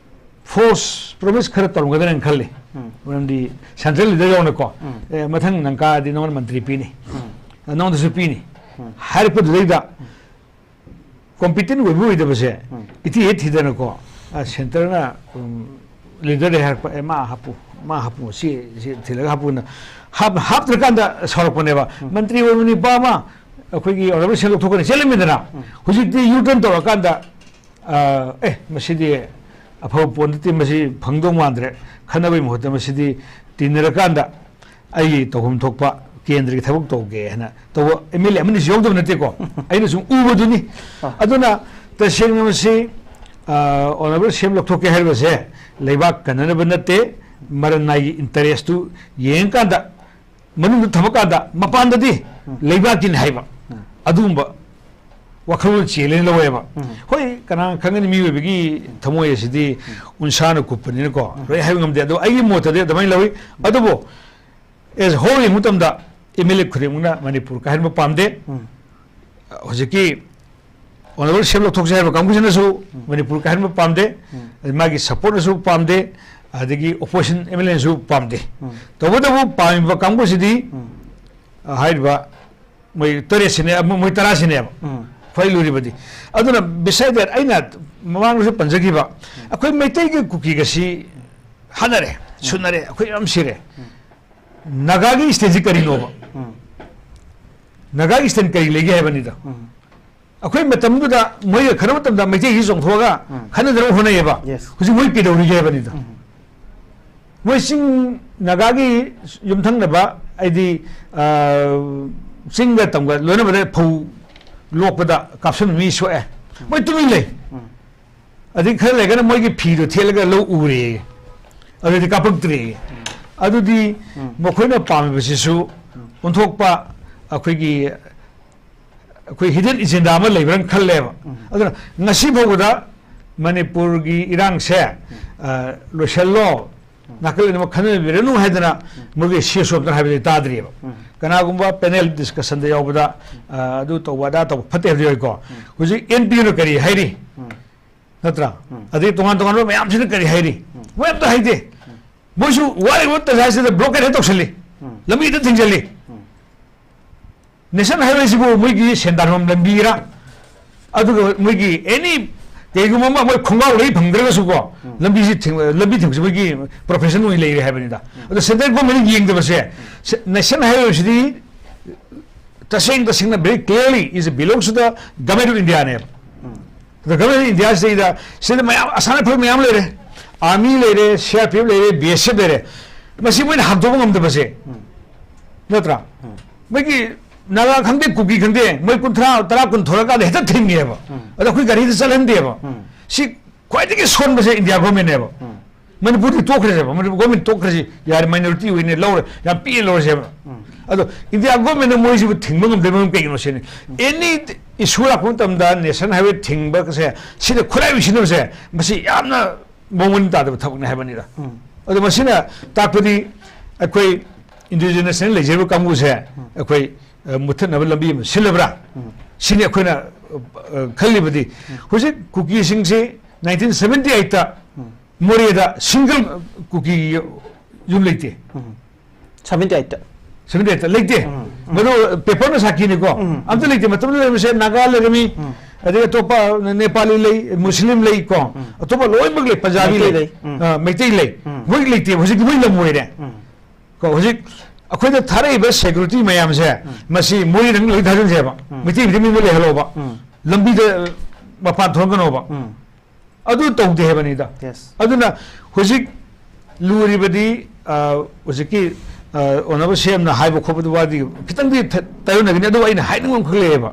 False promise ꯈꯔ ꯇꯧꯔꯝꯒꯗ꯭ꯔꯥꯅ ꯈꯜꯂꯤ꯫ ꯎꯝ꯫ ꯃꯔꯝꯗꯤ central leader ꯌꯥꯎꯅꯀꯣ꯫ ꯎꯝ꯫ "ꯑꯦ, ꯃꯊꯪ ꯅꯪ ꯀꯥꯔꯗꯤ ꯅꯉꯣꯟꯗ ꯃꯟꯇ꯭ꯔꯤ ꯄꯤꯅꯤ꯫ ꯎꯝ꯫ ꯅꯉꯣꯟꯗꯁꯨ ꯄꯤꯅꯤ" ꯎꯝ꯫ ꯍꯥꯏꯔꯛꯄꯗꯨꯗꯩꯗ ꯎꯝ꯫ Competent ꯑꯣꯏꯕ ꯑꯣꯏꯗꯕꯁꯦ ꯎꯝ꯫ ꯏꯊꯤ ꯍꯦꯛ ꯊꯤꯗꯅꯀꯣ, ꯑ, centre ꯅ, ꯎꯝ, leader ꯗ ꯍꯥꯏꯔꯛꯄ, "ꯑꯦ, ꯃꯥ ꯍꯥꯞꯄꯨ, ꯃꯥ ꯍꯥꯞꯄꯨ, ꯁꯤ, ꯁꯤ ꯊꯤꯜꯂꯒ ꯍꯥꯞꯄꯨꯅ" ꯍꯥꯞ-, ꯍꯥꯞꯇ꯭ꯔꯀꯥꯟꯗ ꯁꯥꯎꯔꯛꯄꯅꯦꯕ꯫ ꯎꯝ꯫ ꯃꯟꯇ꯭ꯔꯤ ꯑꯣꯏꯕ ꯅꯨꯄꯥ ꯑꯃ ꯑꯩꯈꯣꯏꯒꯤ honourable ꯁꯦꯝꯗꯣꯛ ꯊꯣꯛꯀꯅꯤ ꯆꯦꯜꯂꯝꯃꯤꯗꯅ꯫ ꯎꯝ꯫ ꯍꯧꯖꯤꯛꯇꯤ U turn ꯇꯧꯔꯀꯥꯟꯗ, ꯑ, "ꯑꯦ, ꯃꯁꯤꯗꯤ ꯑꯐꯕ ꯄꯣꯠ ꯅꯠꯇꯦ, ꯃꯁꯤ ꯐꯪꯗꯧ ꯃꯥꯟꯗ꯭ꯔꯦ, ꯈꯠꯅꯕꯒꯤ ꯃꯍꯨꯠꯇ ꯃꯁꯤꯗꯤ ꯇꯤꯟꯅꯔꯀꯥꯟꯗ ꯑꯩꯒꯤ ꯇꯧꯐꯝ ꯊꯣꯛꯄ ꯀꯦꯟꯗ꯭ꯔꯒꯤ ꯊꯕꯛ ꯇꯧꯒꯦ" ꯍꯥꯏꯅ ꯇꯧꯕ ꯑꯦꯝ ꯑꯦꯜ ꯑꯦ ꯑꯃꯅꯤꯁꯨ ꯌꯥꯎꯗꯕ ꯅꯠꯇꯦꯀꯣ꯫ ꯑꯩꯅ ꯁꯨꯝ ꯎꯕꯗꯨꯅꯤ꯫ ꯑꯥ꯫ ꯑꯗꯨꯅ ꯇꯁꯦꯡꯅ ꯃꯁꯤ, ꯑ, honourable ꯁꯦꯝ ꯂꯧꯊꯣꯛꯀꯦ ꯍꯥꯏꯔꯤꯕꯁꯦ ꯂꯩꯕꯥꯛ ꯀꯟꯅꯅꯕ ꯅꯠꯇꯦ, ꯃꯔꯟ ꯅꯥꯏꯒꯤ interest ꯇꯨ ꯌꯦꯡꯉꯀꯥꯟꯗ ꯃꯅꯨꯡꯗ ꯊꯝꯃꯀꯥꯟꯗ ꯃꯄꯥꯟꯗꯗꯤ ꯎꯝ꯫ ꯂꯩꯕꯥꯛꯀꯤꯅꯤ ꯍꯥꯏꯕ꯫ ꯎꯝ꯫ ꯑꯗꯨꯒꯨꯝꯕ ꯋꯥꯈꯜꯂꯣꯟ ꯆꯦꯜꯂꯦꯅ ꯂꯧꯋꯦꯕ꯫ ꯎꯝ꯫ ꯍꯣꯏ, ꯀꯅꯥ ꯈꯪꯒꯅꯤ, ꯃꯤꯑꯣꯏꯕꯒꯤ ꯊꯃꯣꯏ ꯑꯁꯤꯗꯤ ꯎꯟꯁꯥꯅ ꯀꯨꯞꯄꯅꯤꯅꯀꯣ, ꯎꯝ꯫ ꯂꯣꯏ ꯍꯥꯏꯕ ꯉꯝꯗꯦ꯫ ꯑꯗꯣ ꯑꯩꯒꯤ ꯃꯣꯠꯇꯗꯤ ꯑꯗꯨꯃꯥꯏꯅ ꯂꯧꯋꯤ꯫ ꯑꯗꯨꯕꯨ as whole ꯌꯦꯡꯕ ꯃꯇꯝꯗ M L A ꯈꯨꯗꯤꯡꯃꯛꯅ ꯃꯅꯤꯄꯨꯔ ꯀꯥꯏꯍꯟꯕ ꯄꯥꯝꯗꯦ꯫ ꯎꯝ꯫ ꯍꯧꯖꯤꯛꯀꯤ Honourable C M ꯂꯧꯊꯣꯛꯁꯦ ꯍꯥꯏꯕ ꯀꯥꯡꯕꯨꯁꯤꯅꯁꯨ ꯎꯝ꯫ ꯃꯅꯤꯄꯨꯔ ꯀꯥꯏꯍꯟꯕ ꯄꯥꯝꯗꯦ꯫ ꯎꯝ꯫ ꯑꯗꯩ ꯃꯥꯒꯤ supportꯅꯁꯨ ꯄꯥꯝꯗꯦ, ꯑꯗꯒꯤ opposition M L Aꯅꯁꯨ ꯄꯥꯝꯗꯦ꯫ ꯎꯝ꯫ ꯇꯧꯕꯇꯕꯨ ꯄꯥꯝꯃꯤꯕ ꯀꯥꯡꯕꯨꯁꯤꯗꯤ, ꯎꯝ꯫ ꯑ, ꯍꯥꯏꯔꯤꯕ ꯃꯣꯏ ꯇꯔꯦꯠꯁꯤꯅꯦ, ꯃꯣꯏ ꯇꯔꯥꯁꯤꯅꯦꯕ ꯎꯝ꯫ ꯈ꯭ꯋꯥꯏ ꯂꯨꯔꯤꯕꯗꯤ꯫ ꯑꯗꯨꯅ beside that, ꯑꯩꯅ ꯃꯃꯥꯡꯗꯁꯨ ꯄꯟꯖꯈꯤꯕ, ꯎꯝ꯫ ꯑꯩꯈꯣꯏ ꯃꯩꯇꯩꯒꯤ ꯀꯨꯀꯤꯒꯁꯤ ꯍꯥꯠꯅꯔꯦ, ꯎꯝ꯫ ꯁꯨꯅꯔꯦ, ꯑꯩꯈꯣꯏ ꯌꯥꯝ ꯁꯤꯔꯦ꯫ ꯎꯝ꯫ ꯅꯥꯒꯥꯒꯤ stateꯁꯤ ꯀꯔꯤꯅꯣꯕ? ꯎꯝ꯫ ꯅꯥꯒꯥꯒꯤ state ꯀꯔꯤ ꯂꯩꯒꯦ ꯍꯥꯏꯕꯅꯤꯗ꯫ ꯎꯝ꯫ ꯑꯩꯈꯣꯏ ꯃꯇꯝꯗꯨꯗ ꯃꯣꯏꯒ ꯈꯟꯅꯕ ꯃꯇꯝꯗ ꯃꯩꯇꯩꯁꯤ ꯆꯣꯡꯊꯣꯛꯑꯒ ꯎꯝ꯫ ꯈꯟꯅꯗꯅꯕ ꯍꯣꯠꯅꯩꯌꯦꯕ꯫ Yes꯫ ꯍꯧꯖꯤꯛ ꯃꯣꯏ ꯀꯩꯗꯧꯔꯤꯒꯦ ꯍꯥꯏꯕꯅꯤꯗ꯫ ꯎꯝ꯫ ꯃꯣꯏ ꯆꯤꯡ ꯅꯥꯒꯥꯒꯤ ꯌꯨꯝꯊꯪꯅꯕ, ꯍꯥꯏꯗꯤ, ꯑ, ꯆꯤꯡꯒ ꯇꯝꯒ ꯂꯣꯏꯅꯕꯗ ꯐꯧ ꯂꯣꯛꯄꯗ ꯀꯥꯞꯁꯤꯟꯕ ꯃꯤ ꯁꯣꯛꯑꯦ꯫ ꯃꯣꯏ ꯇꯨꯃꯤꯟ ꯂꯩ꯫ ꯎꯝ꯫ ꯑꯗꯩ ꯈꯔ ꯂꯩꯔꯒꯅ ꯃꯣꯏꯒꯤ ꯐꯤꯗꯣ ꯊꯦꯠꯂꯒ ꯂꯧ ꯎꯔꯦꯌꯦ꯫ ꯑꯗꯨꯗꯤ ꯀꯥꯞꯄꯛꯇ꯭ꯔꯦꯌꯦ꯫ ꯎꯝ꯫ ꯑꯗꯨꯗꯤ ꯎꯝ꯫ ꯃꯈꯣꯏꯅ ꯄꯥꯝꯃꯤꯕꯁꯤꯁꯨ ꯎꯝ꯫ ꯑꯣꯟꯊꯣꯛꯄ ꯑꯩꯈꯣꯏꯒꯤ, ꯑꯩꯈꯣꯏ hidden agenda ꯑꯃ ꯂꯩꯕ꯭ꯔꯥꯅ ꯈꯜꯂꯦꯕ꯫ ꯎꯝ꯫ ꯑꯗꯨꯅ ꯉꯁꯤ ꯐꯥꯎꯕꯗ ꯃꯅꯤꯄꯨꯔꯒꯤ ꯏꯔꯥꯡꯁꯦ, ꯎꯝ꯫ ꯑ, ꯂꯣꯏꯁꯤꯜꯂꯣ, ꯎꯝ꯫ ꯅꯥꯀꯜ ꯑꯅꯤꯃꯛ ꯈꯟꯅꯕꯤꯔꯅꯨ ꯍꯥꯏꯗꯅ ꯎꯝ꯫ ꯃꯣꯏꯒꯤ C S O ꯑꯝꯇ ꯍꯥꯏꯕꯗꯤ ꯇꯥꯗ꯭ꯔꯤꯑꯕ꯫ ꯎꯝ꯫ ꯀꯅꯥꯒꯨꯝꯕ panel discussionꯗ ꯌꯥꯎꯕꯗ, ꯑ, ꯑꯗꯨ ꯇꯧꯕ ꯑꯗꯥ ꯇꯧꯕ ꯐꯠꯇꯦ ꯍꯥꯏꯕꯗꯤ ꯑꯣꯏꯀꯣ꯫ ꯎꯝ꯫ ꯍꯧꯖꯤꯛ N P Oꯅ ꯀꯔꯤ ꯍꯥꯏꯔꯤ? ꯎꯝ꯫ ꯅꯠꯇ꯭ꯔꯥ? ꯎꯝ꯫ ꯑꯗꯩ ꯇꯣꯉꯥꯟ ꯇꯣꯉꯥꯟꯕ ꯃꯌꯥꯝꯁꯤꯅ ꯀꯔꯤ ꯍꯥꯏꯔꯤ? ꯎꯝ꯫ ꯃꯣꯏ ꯑꯝꯇ ꯍꯥꯏꯗꯦ꯫ ꯎꯝ꯫ ꯃꯣꯏꯁꯨ ꯋꯥꯔꯤꯕ ꯇꯟꯖꯥꯁꯤꯗ blockade ꯍꯦꯛ ꯇꯧꯁꯜꯂꯤ꯫ ꯎꯝ꯫ ꯂꯝꯕꯤ ꯍꯦꯛꯇ ꯊꯤꯡꯖꯜꯂꯤ꯫ ꯎꯝ꯫ National Highwayꯁꯤꯕꯨ ꯃꯣꯏꯒꯤ ꯁꯦꯟꯗꯥꯟꯐꯝ ꯂꯝꯕꯤꯔ? ꯑꯗꯨꯒ ꯃꯣꯏꯒꯤ any ꯀꯩꯒꯨꯝꯕ ꯑꯃ ꯃꯣꯏ ꯈꯣꯡꯒ꯭ꯔꯥꯎ ꯂꯩ ꯐꯪꯗ꯭ꯔꯒꯁꯨꯀꯣ, ꯎꯝ꯫ ꯂꯝꯕꯤꯁꯤ ꯊꯤꯡ-, ꯂꯝꯕꯤ ꯊꯤꯡꯕꯁꯤ ꯃꯣꯏꯒꯤ profession ꯑꯣꯏꯅ ꯂꯩꯔꯦ ꯍꯥꯏꯕꯅꯤꯗ꯫ ꯎꯝ꯫ ꯑꯗꯣ central governmentꯅ ꯌꯦꯡꯗꯕꯁꯦ, ꯁꯦ-, National Highwayꯁꯤꯗꯤ ꯇꯁꯦꯡ ꯇꯁꯦꯡꯅ very clearly is belongs to the Government of Indiaꯅꯦꯕ꯫ ꯎꯝ꯫ ꯑꯗ Government of Indiaꯁꯤꯗꯩꯗ ꯁꯤꯗ ꯃꯌꯥꯝ ꯑꯁꯥꯝ ꯔꯥꯏꯐꯜ ꯃꯌꯥꯝ ꯂꯩꯔꯦ, Army ꯂꯩꯔꯦ, C R P F ꯂꯩꯔꯦ, B S F ꯂꯩꯔꯦ, ꯃꯁꯤ ꯃꯣꯏꯅ ꯍꯥꯡꯗꯣꯛꯄ ꯉꯝꯗꯕꯁꯦ, ꯎꯝ꯫ ꯅꯠꯇ꯭ꯔꯥ? ꯎꯝ꯫ ꯃꯣꯏꯒꯤ ꯅꯥꯒꯥ ꯈꯪꯗꯦ, ꯀꯨꯀꯤ ꯈꯪꯗꯦ, ꯃꯣꯏ ꯀꯨꯟꯊ꯭ꯔꯥ, ꯇꯔꯥ, ꯀꯨꯟ ꯊꯣꯔꯛꯀꯥꯟꯗ ꯍꯦꯛꯇ ꯊꯤꯡꯉꯦꯕ꯫ ꯎꯝ꯫ ꯑꯗ ꯑꯩꯈꯣꯏ ꯒꯥꯔꯤꯗ ꯆꯠꯍꯟꯗꯦꯕ꯫ ꯎꯝ꯫ ꯁꯤ ꯈ꯭ꯋꯥꯏꯗꯒꯤ ꯁꯣꯟꯕꯁꯦ India governmentꯅꯦꯕ꯫ ꯎꯝ꯫ ꯃꯅꯤꯄꯨꯔꯗꯤ ꯇꯣꯛꯈ꯭ꯔꯁꯦꯕ, ꯃꯅꯤꯄꯨꯔ ꯒꯣꯔꯃꯦꯟ ꯇꯣꯛꯈ꯭ꯔꯁꯤ, ꯌꯥꯔꯦ, ꯃꯥꯏꯅꯣꯔꯤꯇꯤ ꯑꯣꯏꯅ ꯂꯧꯔꯦ, ꯌꯥꯝ ꯄꯤꯛꯑꯦ ꯂꯧꯔꯁꯦꯕ꯫ ꯑꯗꯣ ꯏꯟꯗꯤꯌꯥ ꯒꯣꯔꯃꯦꯟꯅ ꯃꯣꯏꯁꯤꯕꯨ ꯊꯤꯡꯕ ꯉꯝꯗꯕ ꯃꯔꯝ ꯀꯩꯒꯤꯅꯣ ꯁꯤꯅꯤ꯫ ꯑꯦꯅꯤ ꯏꯁꯨ ꯂꯥꯛꯄ ꯃꯇꯝꯗ ꯅꯦꯁꯅꯦꯜ ꯍꯥꯏꯋꯦ ꯊꯤꯡꯕꯁꯦ, ꯁꯤꯗ ꯈꯨꯠꯂꯥꯏ ꯑꯣꯏꯁꯤꯟꯅꯕꯁꯦ, ꯃꯁꯤ ꯌꯥꯝꯅ ꯃꯑꯣꯡ ꯃꯔꯤꯟ ꯇꯥꯗꯕ ꯊꯕꯛꯅꯤ ꯍꯥꯏꯕꯅꯤꯗ꯫ ꯑꯗꯣ ꯃꯁꯤꯅ ꯇꯥꯛꯄꯗꯤ ꯑꯩꯈꯣꯏ ꯏꯟꯗꯤꯖꯤꯅꯁꯅ ꯂꯩꯖꯔꯤꯕ ꯀꯥꯡꯕꯨꯁꯦ ꯑꯩꯈꯣꯏ, ꯑ, ꯃꯨꯠꯊꯠꯅꯕ ꯂꯝꯕꯤ ꯑꯃ ꯁꯤꯜꯂꯕ꯭ꯔꯥ? ꯁꯤꯅꯤ ꯑꯩꯈꯣꯏꯅ, ꯑ, ꯈꯜꯂꯤꯕꯗꯤ꯫ ꯍꯧꯖꯤꯛ ꯀꯨꯀꯤꯁꯤꯡꯁꯤ ꯅꯥꯏꯟꯇꯤꯟ ꯁꯚꯦꯟꯇꯤ ꯑꯩꯠꯇ ꯃꯣꯔꯦꯗ ꯁꯤꯡꯒꯜ ꯀꯨꯀꯤ ꯌꯨꯝ ꯂꯩꯇꯦ꯫ ꯁꯚꯦꯟꯇꯤ ꯑꯩꯠꯇ꯫ ꯁꯚꯦꯟꯇꯤ ꯑꯩꯠꯇ ꯂꯩꯇꯦ꯫ ꯃꯗꯨ ꯄꯦꯄꯔꯅ ꯁꯥꯈꯤꯅꯤꯀꯣ꯫ ꯑꯝꯇ ꯂꯩꯇꯦ꯫ ꯃꯇꯝꯗꯨꯗ ꯂꯩꯔꯝꯃꯤꯁꯦ ꯅꯥꯒꯥ ꯂꯩꯔꯝꯃꯤ, ꯑꯗꯩ ꯑꯇꯣꯞꯄ ꯅꯦꯄꯥꯂꯤ ꯂꯩ, ꯃꯨꯁꯂꯤꯝ ꯂꯩ ꯀꯣ, ꯑꯇꯣꯞꯄ ꯂꯣꯏꯅꯃꯛ ꯂꯩ, ꯄꯟꯖꯥꯕꯤ ꯃꯩꯇꯩ ꯂꯩ, ꯂꯩ꯫ ꯎꯝ꯫ ꯑ, ꯃꯩꯇꯩ ꯂꯩ꯫ ꯃꯣꯏ ꯂꯩꯇꯦꯕ, ꯍꯧꯖꯤꯛꯇꯤ ꯃꯣꯏ ꯂꯝ ꯑꯣꯏꯔꯦ꯫ ꯀꯣ, ꯍꯧꯖꯤꯛ ꯑꯩꯈꯣꯏꯗ ꯊꯥꯔꯛꯏꯕ ꯁꯦꯀ꯭ꯌꯨꯔꯤꯇꯤ ꯃꯌꯥꯝꯁꯦ, ꯃꯁꯤ ꯃꯣꯏꯗꯪ ꯂꯣꯏ ꯊꯥꯖꯤꯟꯁꯦꯕ꯫ ꯃꯩꯇꯩ ꯃꯩꯇꯩ ꯃꯤ ꯂꯩꯍꯜꯂꯣꯕ꯫ ꯂꯝꯕꯤꯗ ꯃꯄꯥꯟ ꯊꯣꯛꯍꯟꯒꯅꯣꯕ꯫ ꯑꯗꯨ ꯇꯧꯗꯦ ꯍꯥꯏꯕꯅꯤꯗ꯫ Yes. ꯑꯗꯨꯅ ꯍꯧꯖꯤꯛ ꯂꯨꯔꯤꯕꯗꯤ, ꯑ, ꯍꯧꯖꯤꯛꯀꯤ, ꯑ, ꯑꯣꯅꯔꯦꯕꯜ ꯁꯤ ꯑꯦꯝꯅ ꯍꯥꯏꯕ ꯈꯣꯠꯄꯗꯨ ꯋꯥꯗꯤ ꯈꯤꯇꯪꯗꯤ ꯊ-, ꯇꯥꯏꯌꯣꯟꯅꯒꯅꯤ, ꯑꯗꯨꯕꯨ ꯑꯩꯅ ꯍꯥꯏꯅꯤꯡꯕ ꯑꯃꯈꯛ ꯂꯩꯌꯦꯕ꯫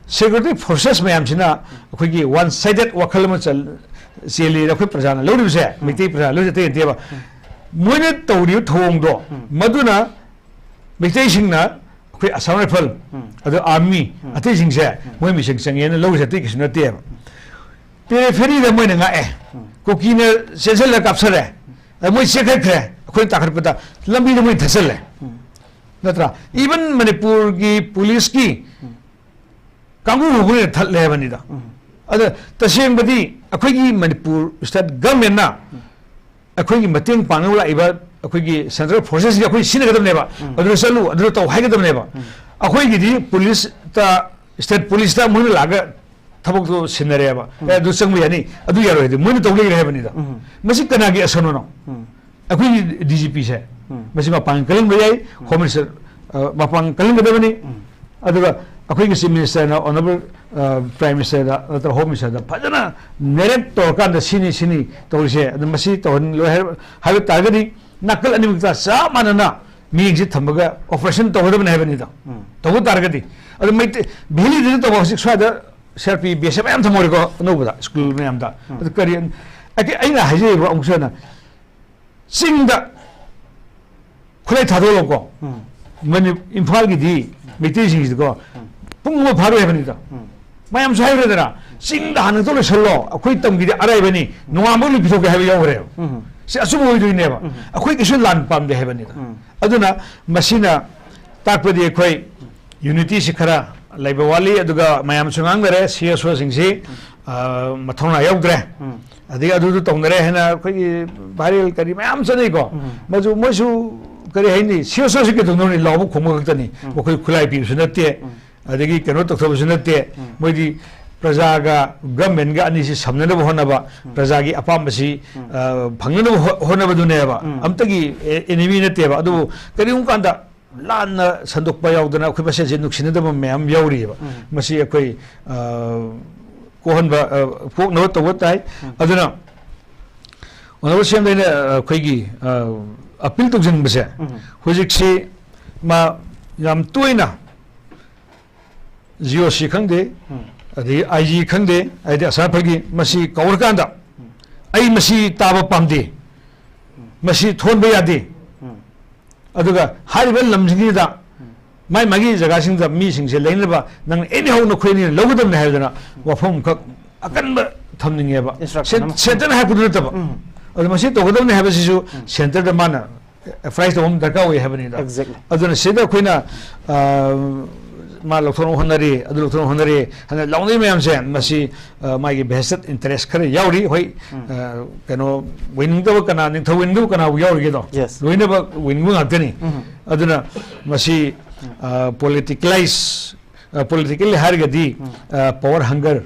ꯁꯦꯀ꯭ꯌꯨꯔꯤꯇꯤ ꯐꯣꯔꯁꯦꯁ ꯃꯌꯥꯝꯁꯤꯅ ꯑꯩꯈꯣꯏꯒꯤ ꯋꯥꯟ ꯁꯥꯏꯗꯦꯠ ꯋꯥꯈꯜ ꯑꯃ ꯆꯜ-, ꯆꯦꯜꯂꯤ ꯑꯩꯈꯣꯏ ꯄ꯭ꯔꯖꯥꯅ ꯂꯧꯔꯤꯕꯁꯦ, ꯃꯩꯇꯩ ꯄ꯭ꯔꯖꯥ ꯂꯧꯔꯤꯁꯦ ꯑꯇꯩ ꯅꯠꯇꯦꯕ꯫ ꯃꯣꯏꯅ ꯇꯧꯔꯤꯕ ꯊꯧꯑꯣꯡꯗꯣ, ꯃꯗꯨꯅ ꯃꯩꯇꯩꯁꯤꯡꯅ ꯑꯩꯈꯣꯏ ꯑꯁꯥꯝ ꯔꯥꯏꯐꯜ, ꯑꯗꯨ ꯑꯥꯔꯃꯤ, ꯑꯇꯩꯁꯤꯡꯁꯦ ꯃꯣꯏ ꯃꯤꯆꯪ ꯆꯪꯉꯦꯅ ꯂꯧꯔꯤꯁꯦ, ꯑꯇꯩ ꯀꯩꯁꯨ ꯅꯠꯇꯦꯕ꯫ ꯄꯦꯔꯤꯐꯦꯔꯤꯗ ꯃꯣꯏꯅ ꯉꯥꯛꯑꯦ꯫ ꯀꯨꯀꯤꯅ ꯆꯦꯟꯁꯤꯜꯂꯒ ꯀꯥꯞꯁꯜꯂꯦ꯫ ꯑꯗ ꯃꯣꯏ ꯆꯦꯟꯈꯠꯈ꯭ꯔꯦ꯫ ꯑꯩꯈꯣꯏꯅ ꯇꯥꯈꯠꯄꯗ ꯂꯝꯕꯤꯗ ꯃꯣꯏ ꯊꯠꯆꯜꯂꯦ꯫ ꯅꯠꯇ꯭ꯔꯥ? ꯏꯚꯟ ꯃꯅꯤꯄꯨꯔꯒꯤ ꯄꯨꯂꯤꯁꯀꯤ ꯀꯥꯡꯕꯨ ꯐꯥꯎꯕ ꯃꯣꯏꯅ ꯊꯠꯂꯦ ꯍꯥꯏꯕꯅꯤꯗ꯫ ꯑꯗ ꯇꯁꯦꯡꯕꯗꯤ ꯑꯩꯈꯣꯏꯒꯤ ꯃꯅꯤꯄꯨꯔ ꯁ꯭ꯇꯦꯠ ꯒꯚꯔꯟꯃꯦꯟꯠꯅ ꯑꯩꯈꯣꯏꯒꯤ ꯃꯇꯦꯡ ꯄꯥꯡꯅꯕ ꯂꯥꯛꯏꯕ ꯑꯩꯈꯣꯏꯒꯤ ꯁꯦꯟꯇ꯭ꯔꯦꯜ ꯐꯣꯔꯁꯦꯁꯁꯤꯗꯤ ꯑꯩꯈꯣꯏ ꯁꯤꯖꯤꯟꯅꯒꯗꯕꯅꯦꯕ꯫ ꯑꯗꯨꯗ ꯆꯠꯂꯨ, ꯑꯗꯨꯗ ꯇꯧ ꯍꯥꯏꯒꯗꯕꯅꯦꯕ꯫ ꯑꯩꯈꯣꯏꯒꯤꯗꯤ ꯄꯨꯂꯤꯁꯇ, ꯁ꯭ꯇꯦꯠ ꯄꯨꯂꯤꯁꯇ ꯃꯣꯏꯅ ꯂꯥꯛꯑꯒ ꯊꯕꯛꯇꯣ ꯁꯤꯟꯅꯔꯦꯕ꯫ "ꯑꯦ, ꯑꯗꯨ ꯆꯪꯕ ꯌꯥꯅꯤ, ꯑꯗꯨ ꯌꯥꯔꯣꯏ" ꯍꯥꯏꯗꯤ ꯃꯣꯏꯅ ꯇꯧ ꯂꯩꯈ꯭ꯔꯦ ꯍꯥꯏꯕꯅꯤꯗ꯫ ꯃꯁꯤ ꯀꯅꯥꯒꯤ ꯑꯁꯣꯟꯕꯅꯣ? ꯑꯩꯈꯣꯏꯒꯤ ꯗꯤ ꯖꯤ ꯄꯤꯁꯦ, ꯃꯁꯤ ꯃꯄꯥꯡꯒꯜ ꯀꯜꯍꯟꯕ ꯌꯥꯏ, ꯍꯣꯝ ꯃꯤꯅꯤꯁꯇꯔ, ꯑ, ꯃꯄꯥꯡꯒꯜ ꯀꯜꯍꯟꯒꯗꯕꯅꯤ꯫ ꯑꯗꯨꯒ ꯑꯩꯈꯣꯏꯒꯤ ꯆꯤꯐ ꯃꯤꯅꯤꯁꯇꯔꯅ, ꯑꯣꯅꯔꯦꯕꯜ, ꯑ, ꯄ꯭ꯔꯥꯏꯝ ꯃꯤꯅꯤꯁꯇꯔꯗ ꯅꯠꯇ꯭ꯔꯒ ꯍꯣꯝ ꯃꯤꯅꯤꯁꯇꯔꯗ ꯐꯖꯅ ꯅꯦꯔꯦꯠ ꯇꯧꯔꯀꯥꯟꯗ ꯁꯤꯅꯤ, ꯁꯤꯅꯤ ꯇꯧꯔꯤꯁꯦ, ꯑꯗꯨ ꯃꯁꯤ ꯇꯧꯍꯜꯂꯣꯏ ꯍꯥꯏꯕ, ꯍꯥꯏꯕ ꯇꯥꯔꯒꯗꯤ ꯅꯥꯀꯜ ꯑꯅꯤꯃꯛꯇ ꯆꯞ ꯃꯥꯟꯅꯅ ꯃꯤꯠꯌꯦꯡꯁꯤ ꯊꯝꯃꯒ ꯑꯣꯄꯔꯦꯁꯟ ꯇꯧꯒꯗꯕꯅꯤ ꯍꯥꯏꯕꯅꯤꯗ꯫ ꯇꯧꯕ ꯇꯥꯔꯒꯗꯤ꯫ ꯑꯗꯨ ꯃꯩꯇꯩ, ꯚꯦꯂꯤꯗ ꯇꯧꯕ ꯍꯧꯖꯤꯛ ꯁ꯭ꯋꯥꯏꯗ ꯁꯤ ꯑꯥꯔ ꯄꯤ ꯕꯦꯁ ꯃꯌꯥꯝ ꯊꯝꯍꯧꯔꯦꯀꯣ ꯑꯅꯧꯕꯗ, ꯁ꯭ꯀꯨꯜ ꯃꯌꯥꯝꯗ꯫ ꯑꯗꯨ ꯀꯔꯤ, ꯑꯩ- ꯑꯩꯅ ꯍꯥꯏꯖꯔꯤꯕ ꯑꯃꯨꯛꯁꯨ ꯍꯟꯅ, ꯆꯤꯡꯗ ꯈꯨꯠꯂꯥꯏ ꯊꯥꯗꯣꯛꯑꯒꯀꯣ, ꯎꯝ꯫ ꯃꯅꯤ- ꯏꯝꯐꯥꯜꯒꯤꯗꯤ ꯃꯩꯇꯩꯁꯤꯡꯁꯤꯗꯤꯀꯣ, ꯎꯝ꯫ ꯄꯨꯡ ꯑꯃ ꯐꯥꯔꯣꯏ ꯍꯥꯏꯕꯅꯤꯗ꯫ ꯎꯝ꯫ ꯃꯌꯥꯝꯁꯨ ꯍꯥꯏꯈ꯭ꯔꯦꯗꯅ, "ꯆꯤꯡꯗ ꯍꯥꯟꯅ ꯇꯧ ꯂꯣꯏꯁꯜꯂꯣ, ꯑꯩꯈꯣꯏ ꯇꯝꯒꯤꯗꯤ ꯑꯔꯥꯏꯕꯅꯤ, ꯅꯣꯡꯉꯥꯟꯕ ꯂꯣꯏ ꯄꯤꯊꯣꯛꯀꯦ" ꯍꯥꯏꯕ ꯌꯥꯎꯈ꯭ꯔꯦꯕ꯫ ꯎꯝ꯫ ꯁꯤ ꯑꯆꯨꯝꯕ ꯑꯣꯏꯗꯣꯏꯅꯦꯕ꯫ ꯎꯝ꯫ ꯑꯩꯈꯣꯏ ꯀꯩꯁꯨ ꯂꯥꯟ ꯄꯥꯝꯗꯦ ꯍꯥꯏꯕꯅꯤꯗ꯫ ꯎꯝ꯫ ꯑꯗꯨꯅ ꯃꯁꯤꯅ ꯇꯥꯛꯄꯗꯤ ꯑꯩꯈꯣꯏ unity ꯁꯤ ꯈꯔ ꯂꯩꯕ ꯋꯥꯠꯂꯤ꯫ ꯑꯗꯨꯒ ꯃꯌꯥꯝꯁꯨ ꯉꯥꯡꯅꯔꯦ, C S O ꯁꯤꯡꯁꯤ, ꯎꯝ꯫ ꯑ, ꯃꯊꯧꯅꯥ ꯌꯥꯎꯗ꯭ꯔꯦ꯫ ꯎꯝ꯫ ꯑꯗꯒꯤ ꯑꯗꯨꯗꯨ ꯇꯧꯅꯔꯦ ꯍꯥꯏꯅ ꯑꯩꯈꯣꯏꯒꯤ viral ꯀꯔꯤ ꯃꯌꯥꯝ ꯆꯠꯅꯩꯀꯣ꯫ ꯎꯝ꯫ ꯃꯗꯨ ꯃꯣꯏꯁꯨ ꯀꯔꯤ ꯍꯥꯏꯅꯤ, C S O ꯁꯤ ꯀꯩꯗꯧꯅꯕꯅꯤ, ꯂꯥꯎꯕ ꯈꯣꯡꯕ ꯈꯛꯇꯅꯤ꯫ ꯎꯝ꯫ ꯃꯈꯣꯏ ꯈꯨꯠꯂꯥꯏ ꯄꯤꯕꯁꯨ ꯅꯠꯇꯦ, ꯎꯝ꯫ ꯑꯗꯒꯤ ꯀꯩꯅꯣ ꯇꯧꯊꯕꯁꯨ ꯅꯠꯇꯦ꯫ ꯎꯝ꯫ ꯃꯣꯏꯗꯤ ꯄ꯭ꯔꯖꯥꯒ government ꯀ ꯑꯅꯤꯁꯤ ꯁꯝꯅꯅꯕ ꯍꯣꯠꯅꯕ, ꯎꯝ꯫ ꯄ꯭ꯔꯖꯥꯒꯤ ꯑꯄꯥꯝꯕꯁꯤ, ꯎꯝ꯫ ꯑ, ꯐꯪꯅꯅꯕ ꯍꯣ-, ꯍꯣꯠꯅꯕꯗꯨꯅꯦꯕ꯫ ꯎꯝ꯫ ꯑꯝꯇꯒꯤ ꯑꯦ-, enemy ꯅꯠꯇꯦꯕ꯫ ꯑꯗꯨꯕꯨ ꯎꯝ꯫ ꯀꯔꯤꯒꯨꯝꯕ ꯀꯥꯟꯗ ꯂꯥꯟꯅ ꯁꯟꯗꯣꯛꯄ ꯌꯥꯎꯗꯅ ꯑꯩꯈꯣꯏ ꯃꯁꯦꯟꯁꯦ ꯅꯨꯡꯁꯤꯅꯗꯕ ꯃꯌꯥꯝ ꯌꯥꯎꯔꯤꯑꯕ꯫ ꯎꯝ꯫ ꯃꯁꯤ ꯑꯩꯈꯣꯏ, ꯑ, ꯀꯣꯛꯍꯟꯕ, ꯑ, ꯀꯣꯛꯅꯕ ꯇꯧꯕ ꯇꯥꯏ꯫ ꯎꯝ꯫ ꯑꯗꯨꯅ Honourable C M ꯗ ꯑꯩꯅ, ꯑ, ꯑꯩꯈꯣꯏꯒꯤ, ꯑ, appeal ꯇꯧꯖꯅꯤꯡꯕꯁꯦ, ꯎꯝ꯫ ꯍꯧꯖꯤꯛꯁꯤ ꯃꯥ ꯌꯥꯝ ꯇꯣꯏꯅ G O C ꯈꯪꯗꯦ, ꯎꯝ꯫ ꯑꯗꯒꯤ I G ꯈꯪꯗꯦ, ꯍꯥꯏꯗꯤ ꯑꯁꯥꯝ ꯔꯥꯏꯐꯜꯒꯤ, ꯃꯁꯤ ꯀꯧꯔꯀꯥꯟꯗ, ꯎꯝ꯫ "ꯑꯩ ꯃꯁꯤ ꯇꯥꯕ ꯄꯥꯝꯗꯦ, ꯎꯝ꯫ ꯃꯁꯤ ꯊꯣꯟꯕ ꯌꯥꯗꯦ"꯫ ꯎꯝ꯫ ꯑꯗꯨꯒ ꯍꯥꯏꯔꯤꯕ ꯂꯝꯁꯤꯡꯁꯤꯗ, ꯎꯝ꯫ ꯃꯥꯏ ꯃꯥꯒꯤ ꯖꯒꯥꯁꯤꯡꯗ ꯃꯤꯁꯤꯡꯁꯦ ꯂꯩꯅꯕ ꯅꯪ anyhow ꯅꯈꯣꯏ ꯑꯅꯤꯅ ꯂꯧꯒꯗꯕꯅꯤ ꯍꯥꯏꯗꯅ ꯋꯥꯐꯝ ꯑꯃꯈꯛ ꯑꯀꯟꯕ ꯊꯝꯅꯤꯡꯉꯦꯕ꯫ Instruction ꯁꯦꯟ-, ꯑꯃ꯫ Centre ꯅ ꯍꯥꯏꯔꯛꯄꯗꯨ ꯅꯠꯇꯕ꯫ ꯎꯝ꯫ ꯑꯗꯨ ꯃꯁꯤ ꯇꯧꯒꯗꯕꯅꯤ ꯍꯥꯏꯕꯁꯤꯁꯨ ꯎꯝ꯫ Centre ꯗ ꯃꯥꯅ advise ꯇꯧꯕ ꯑꯃ ꯗꯔꯀꯥꯔ ꯑꯣꯏ ꯍꯥꯏꯕꯅꯤꯗ꯫ Exactly꯫ ꯑꯗꯨꯅ ꯁꯤꯗ ꯑꯩꯈꯣꯏꯅ, ꯑ, ꯃꯥ ꯂꯧꯊꯣꯛꯅꯕ ꯍꯣꯠꯅꯔꯤ, ꯑꯗꯨ ꯂꯧꯊꯣꯛꯅꯕ ꯍꯣꯠꯅꯔꯤ ꯍꯥꯏꯅ ꯂꯥꯎꯅꯔꯤ ꯃꯌꯥꯝꯁꯦ, ꯃꯁꯤ, ꯑ, ꯃꯥꯒꯤ vested interest ꯈꯔ ꯌꯥꯎꯔꯤ꯫ ꯍꯣꯏ, ꯎꯝ꯫ ꯑ, ꯀꯩꯅꯣ, ꯑꯣꯏꯅꯤꯡꯗꯕ ꯀꯅꯥ, ꯅꯤꯡꯊꯧ ꯑꯣꯏꯅꯤꯡꯗꯕ ꯀꯅꯥꯕꯨ ꯌꯥꯎꯔꯤꯒꯦꯗꯣ? Yes꯫ ꯂꯣꯏꯅꯃꯛ ꯑꯣꯏꯅꯤꯡꯕ ꯉꯥꯛꯇꯅꯤ꯫ ꯎꯝ꯫ ꯑꯗꯨꯅ ꯃꯁꯤ, ꯎꯝ꯫ ꯑ, politicalize ꯑ, politically ꯍꯥꯏꯔꯒꯗꯤ, ꯎꯝ꯫ ꯑ, power hunger,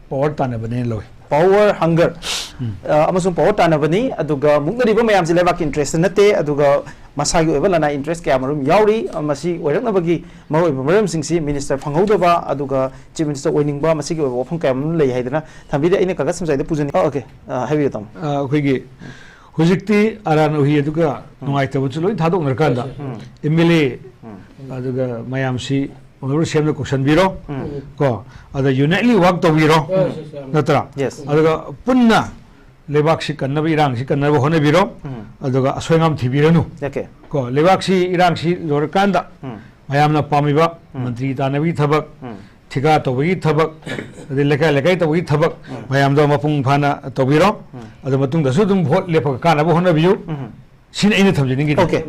power ꯇꯥꯟꯅꯕꯅꯦꯅ ꯂꯧꯏ꯫ Power hunger꯫ ꯎꯝ꯫ ꯑ, ꯑꯃꯁꯨꯡ power ꯇꯥꯟꯅꯕꯅꯤ, ꯑꯗꯨꯒ ꯃꯨꯛꯅꯔꯤꯕ ꯃꯌꯥꯝꯁꯤ ꯂꯩꯕꯥꯛꯀꯤ interest ꯅꯠꯇꯦ, ꯑꯗꯨꯒ ꯃꯁꯥꯒꯤ ꯑꯣꯏꯕ ꯂꯅꯥꯏ interest ꯀꯌꯥ ꯃꯔꯨꯝ ꯌꯥꯎꯔꯤ꯫ ꯑ, ꯃꯁꯤ ꯑꯣꯏꯔꯛꯅꯕꯒꯤ ꯃꯔꯨꯑꯣꯏꯕ ꯃꯔꯝꯁꯤꯡꯁꯤ minister ꯐꯪꯍꯧꯗꯕ, ꯑꯗꯨꯒ chief minister ꯑꯣꯏꯅꯤꯡꯕ, ꯃꯁꯤꯒꯤ ꯑꯣꯏꯕ ꯋꯥꯐꯝ ꯀꯌꯥ ꯃꯔꯨꯝ ꯂꯩ ꯍꯥꯏꯗꯅ ꯊꯝꯕꯤꯔꯤ꯫ ꯑꯩꯅ ꯀꯥꯀꯥ ꯁꯝꯖꯥꯏꯗ ꯄꯨꯖꯅꯤꯡ-, ꯑ, okay꯫ ꯑ, ꯍꯥꯏꯕꯤꯌꯨ, ꯇꯥꯃꯣ꯫ ꯑ, ꯑꯩꯈꯣꯏꯒꯤ ꯍꯧꯖꯤꯛꯇꯤ ꯑꯔꯥꯟ ꯑꯍꯤ ꯑꯗꯨꯒ ꯎꯝ꯫ ꯅꯨꯡꯉꯥꯏꯇꯕꯁꯨ ꯂꯣꯏ ꯊꯥꯗꯣꯛꯅꯔꯀꯥꯟꯗ, ꯎꯝ꯫ M L A ꯎꯝ꯫ ꯑꯗꯨꯒ ꯃꯌꯥꯝꯁꯤ Honourable C M ꯗ ꯀꯧꯁꯟꯕꯤꯔꯣ, ꯎꯝ꯫ ꯀꯣ, ꯑꯗ unitely work ꯇꯧꯕꯤꯔꯣ, ꯎꯝ꯫ ꯅꯠꯇ꯭ꯔꯥ? Yes꯫ ꯑꯗꯨꯒ ꯄꯨꯟꯅ ꯂꯩꯕꯥꯛꯁꯤ ꯀꯟꯅꯕ, ꯏꯔꯥꯡꯁꯤ ꯀꯟꯅꯕ ꯍꯣꯠꯅꯕꯤꯔꯣ꯫ ꯎꯝ꯫ ꯑꯗꯨꯒ ꯑꯁꯣꯏ ꯑꯉꯥꯝ ꯊꯤꯕꯤꯔꯅꯨ꯫ Okay. ꯀꯣ, ꯂꯩꯕꯥꯛꯁꯤ, ꯏꯔꯥꯡꯁꯤ ꯂꯣꯏꯔꯀꯥꯟꯗ ꯎꯝ꯫ ꯃꯌꯥꯝꯅ ꯄꯥꯝꯃꯤꯕ ꯎꯝ꯫ ꯃꯟꯇ꯭ꯔꯤ ꯇꯥꯟꯅꯕꯒꯤ ꯊꯕꯛ, ꯎꯝ꯫ ꯊꯤꯀꯥ ꯇꯧꯕꯒꯤ ꯊꯕꯛ, ꯑꯗꯩ ꯂꯩꯀꯥꯏ ꯂꯩꯀꯥꯏ ꯇꯧꯕꯒꯤ ꯊꯕꯛ, ꯎꯝ꯫ ꯃꯌꯥꯝꯗꯣ ꯃꯄꯨꯡ ꯐꯥꯅ ꯇꯧꯕꯤꯔꯣ꯫ ꯎꯝ꯫ ꯑꯗꯨ ꯃꯇꯨꯡꯗꯁꯨ ꯑꯗꯨꯝ ꯚꯣꯠ ꯂꯦꯞꯄꯒ ꯀꯥꯟꯅꯕ ꯍꯣꯠꯅꯕꯤꯌꯨ꯫ ꯎꯝ꯫ ꯁꯤꯅꯤ ꯑꯩꯅ ꯊꯝꯖꯅꯤꯡꯉꯤꯗꯤ꯫ Okay.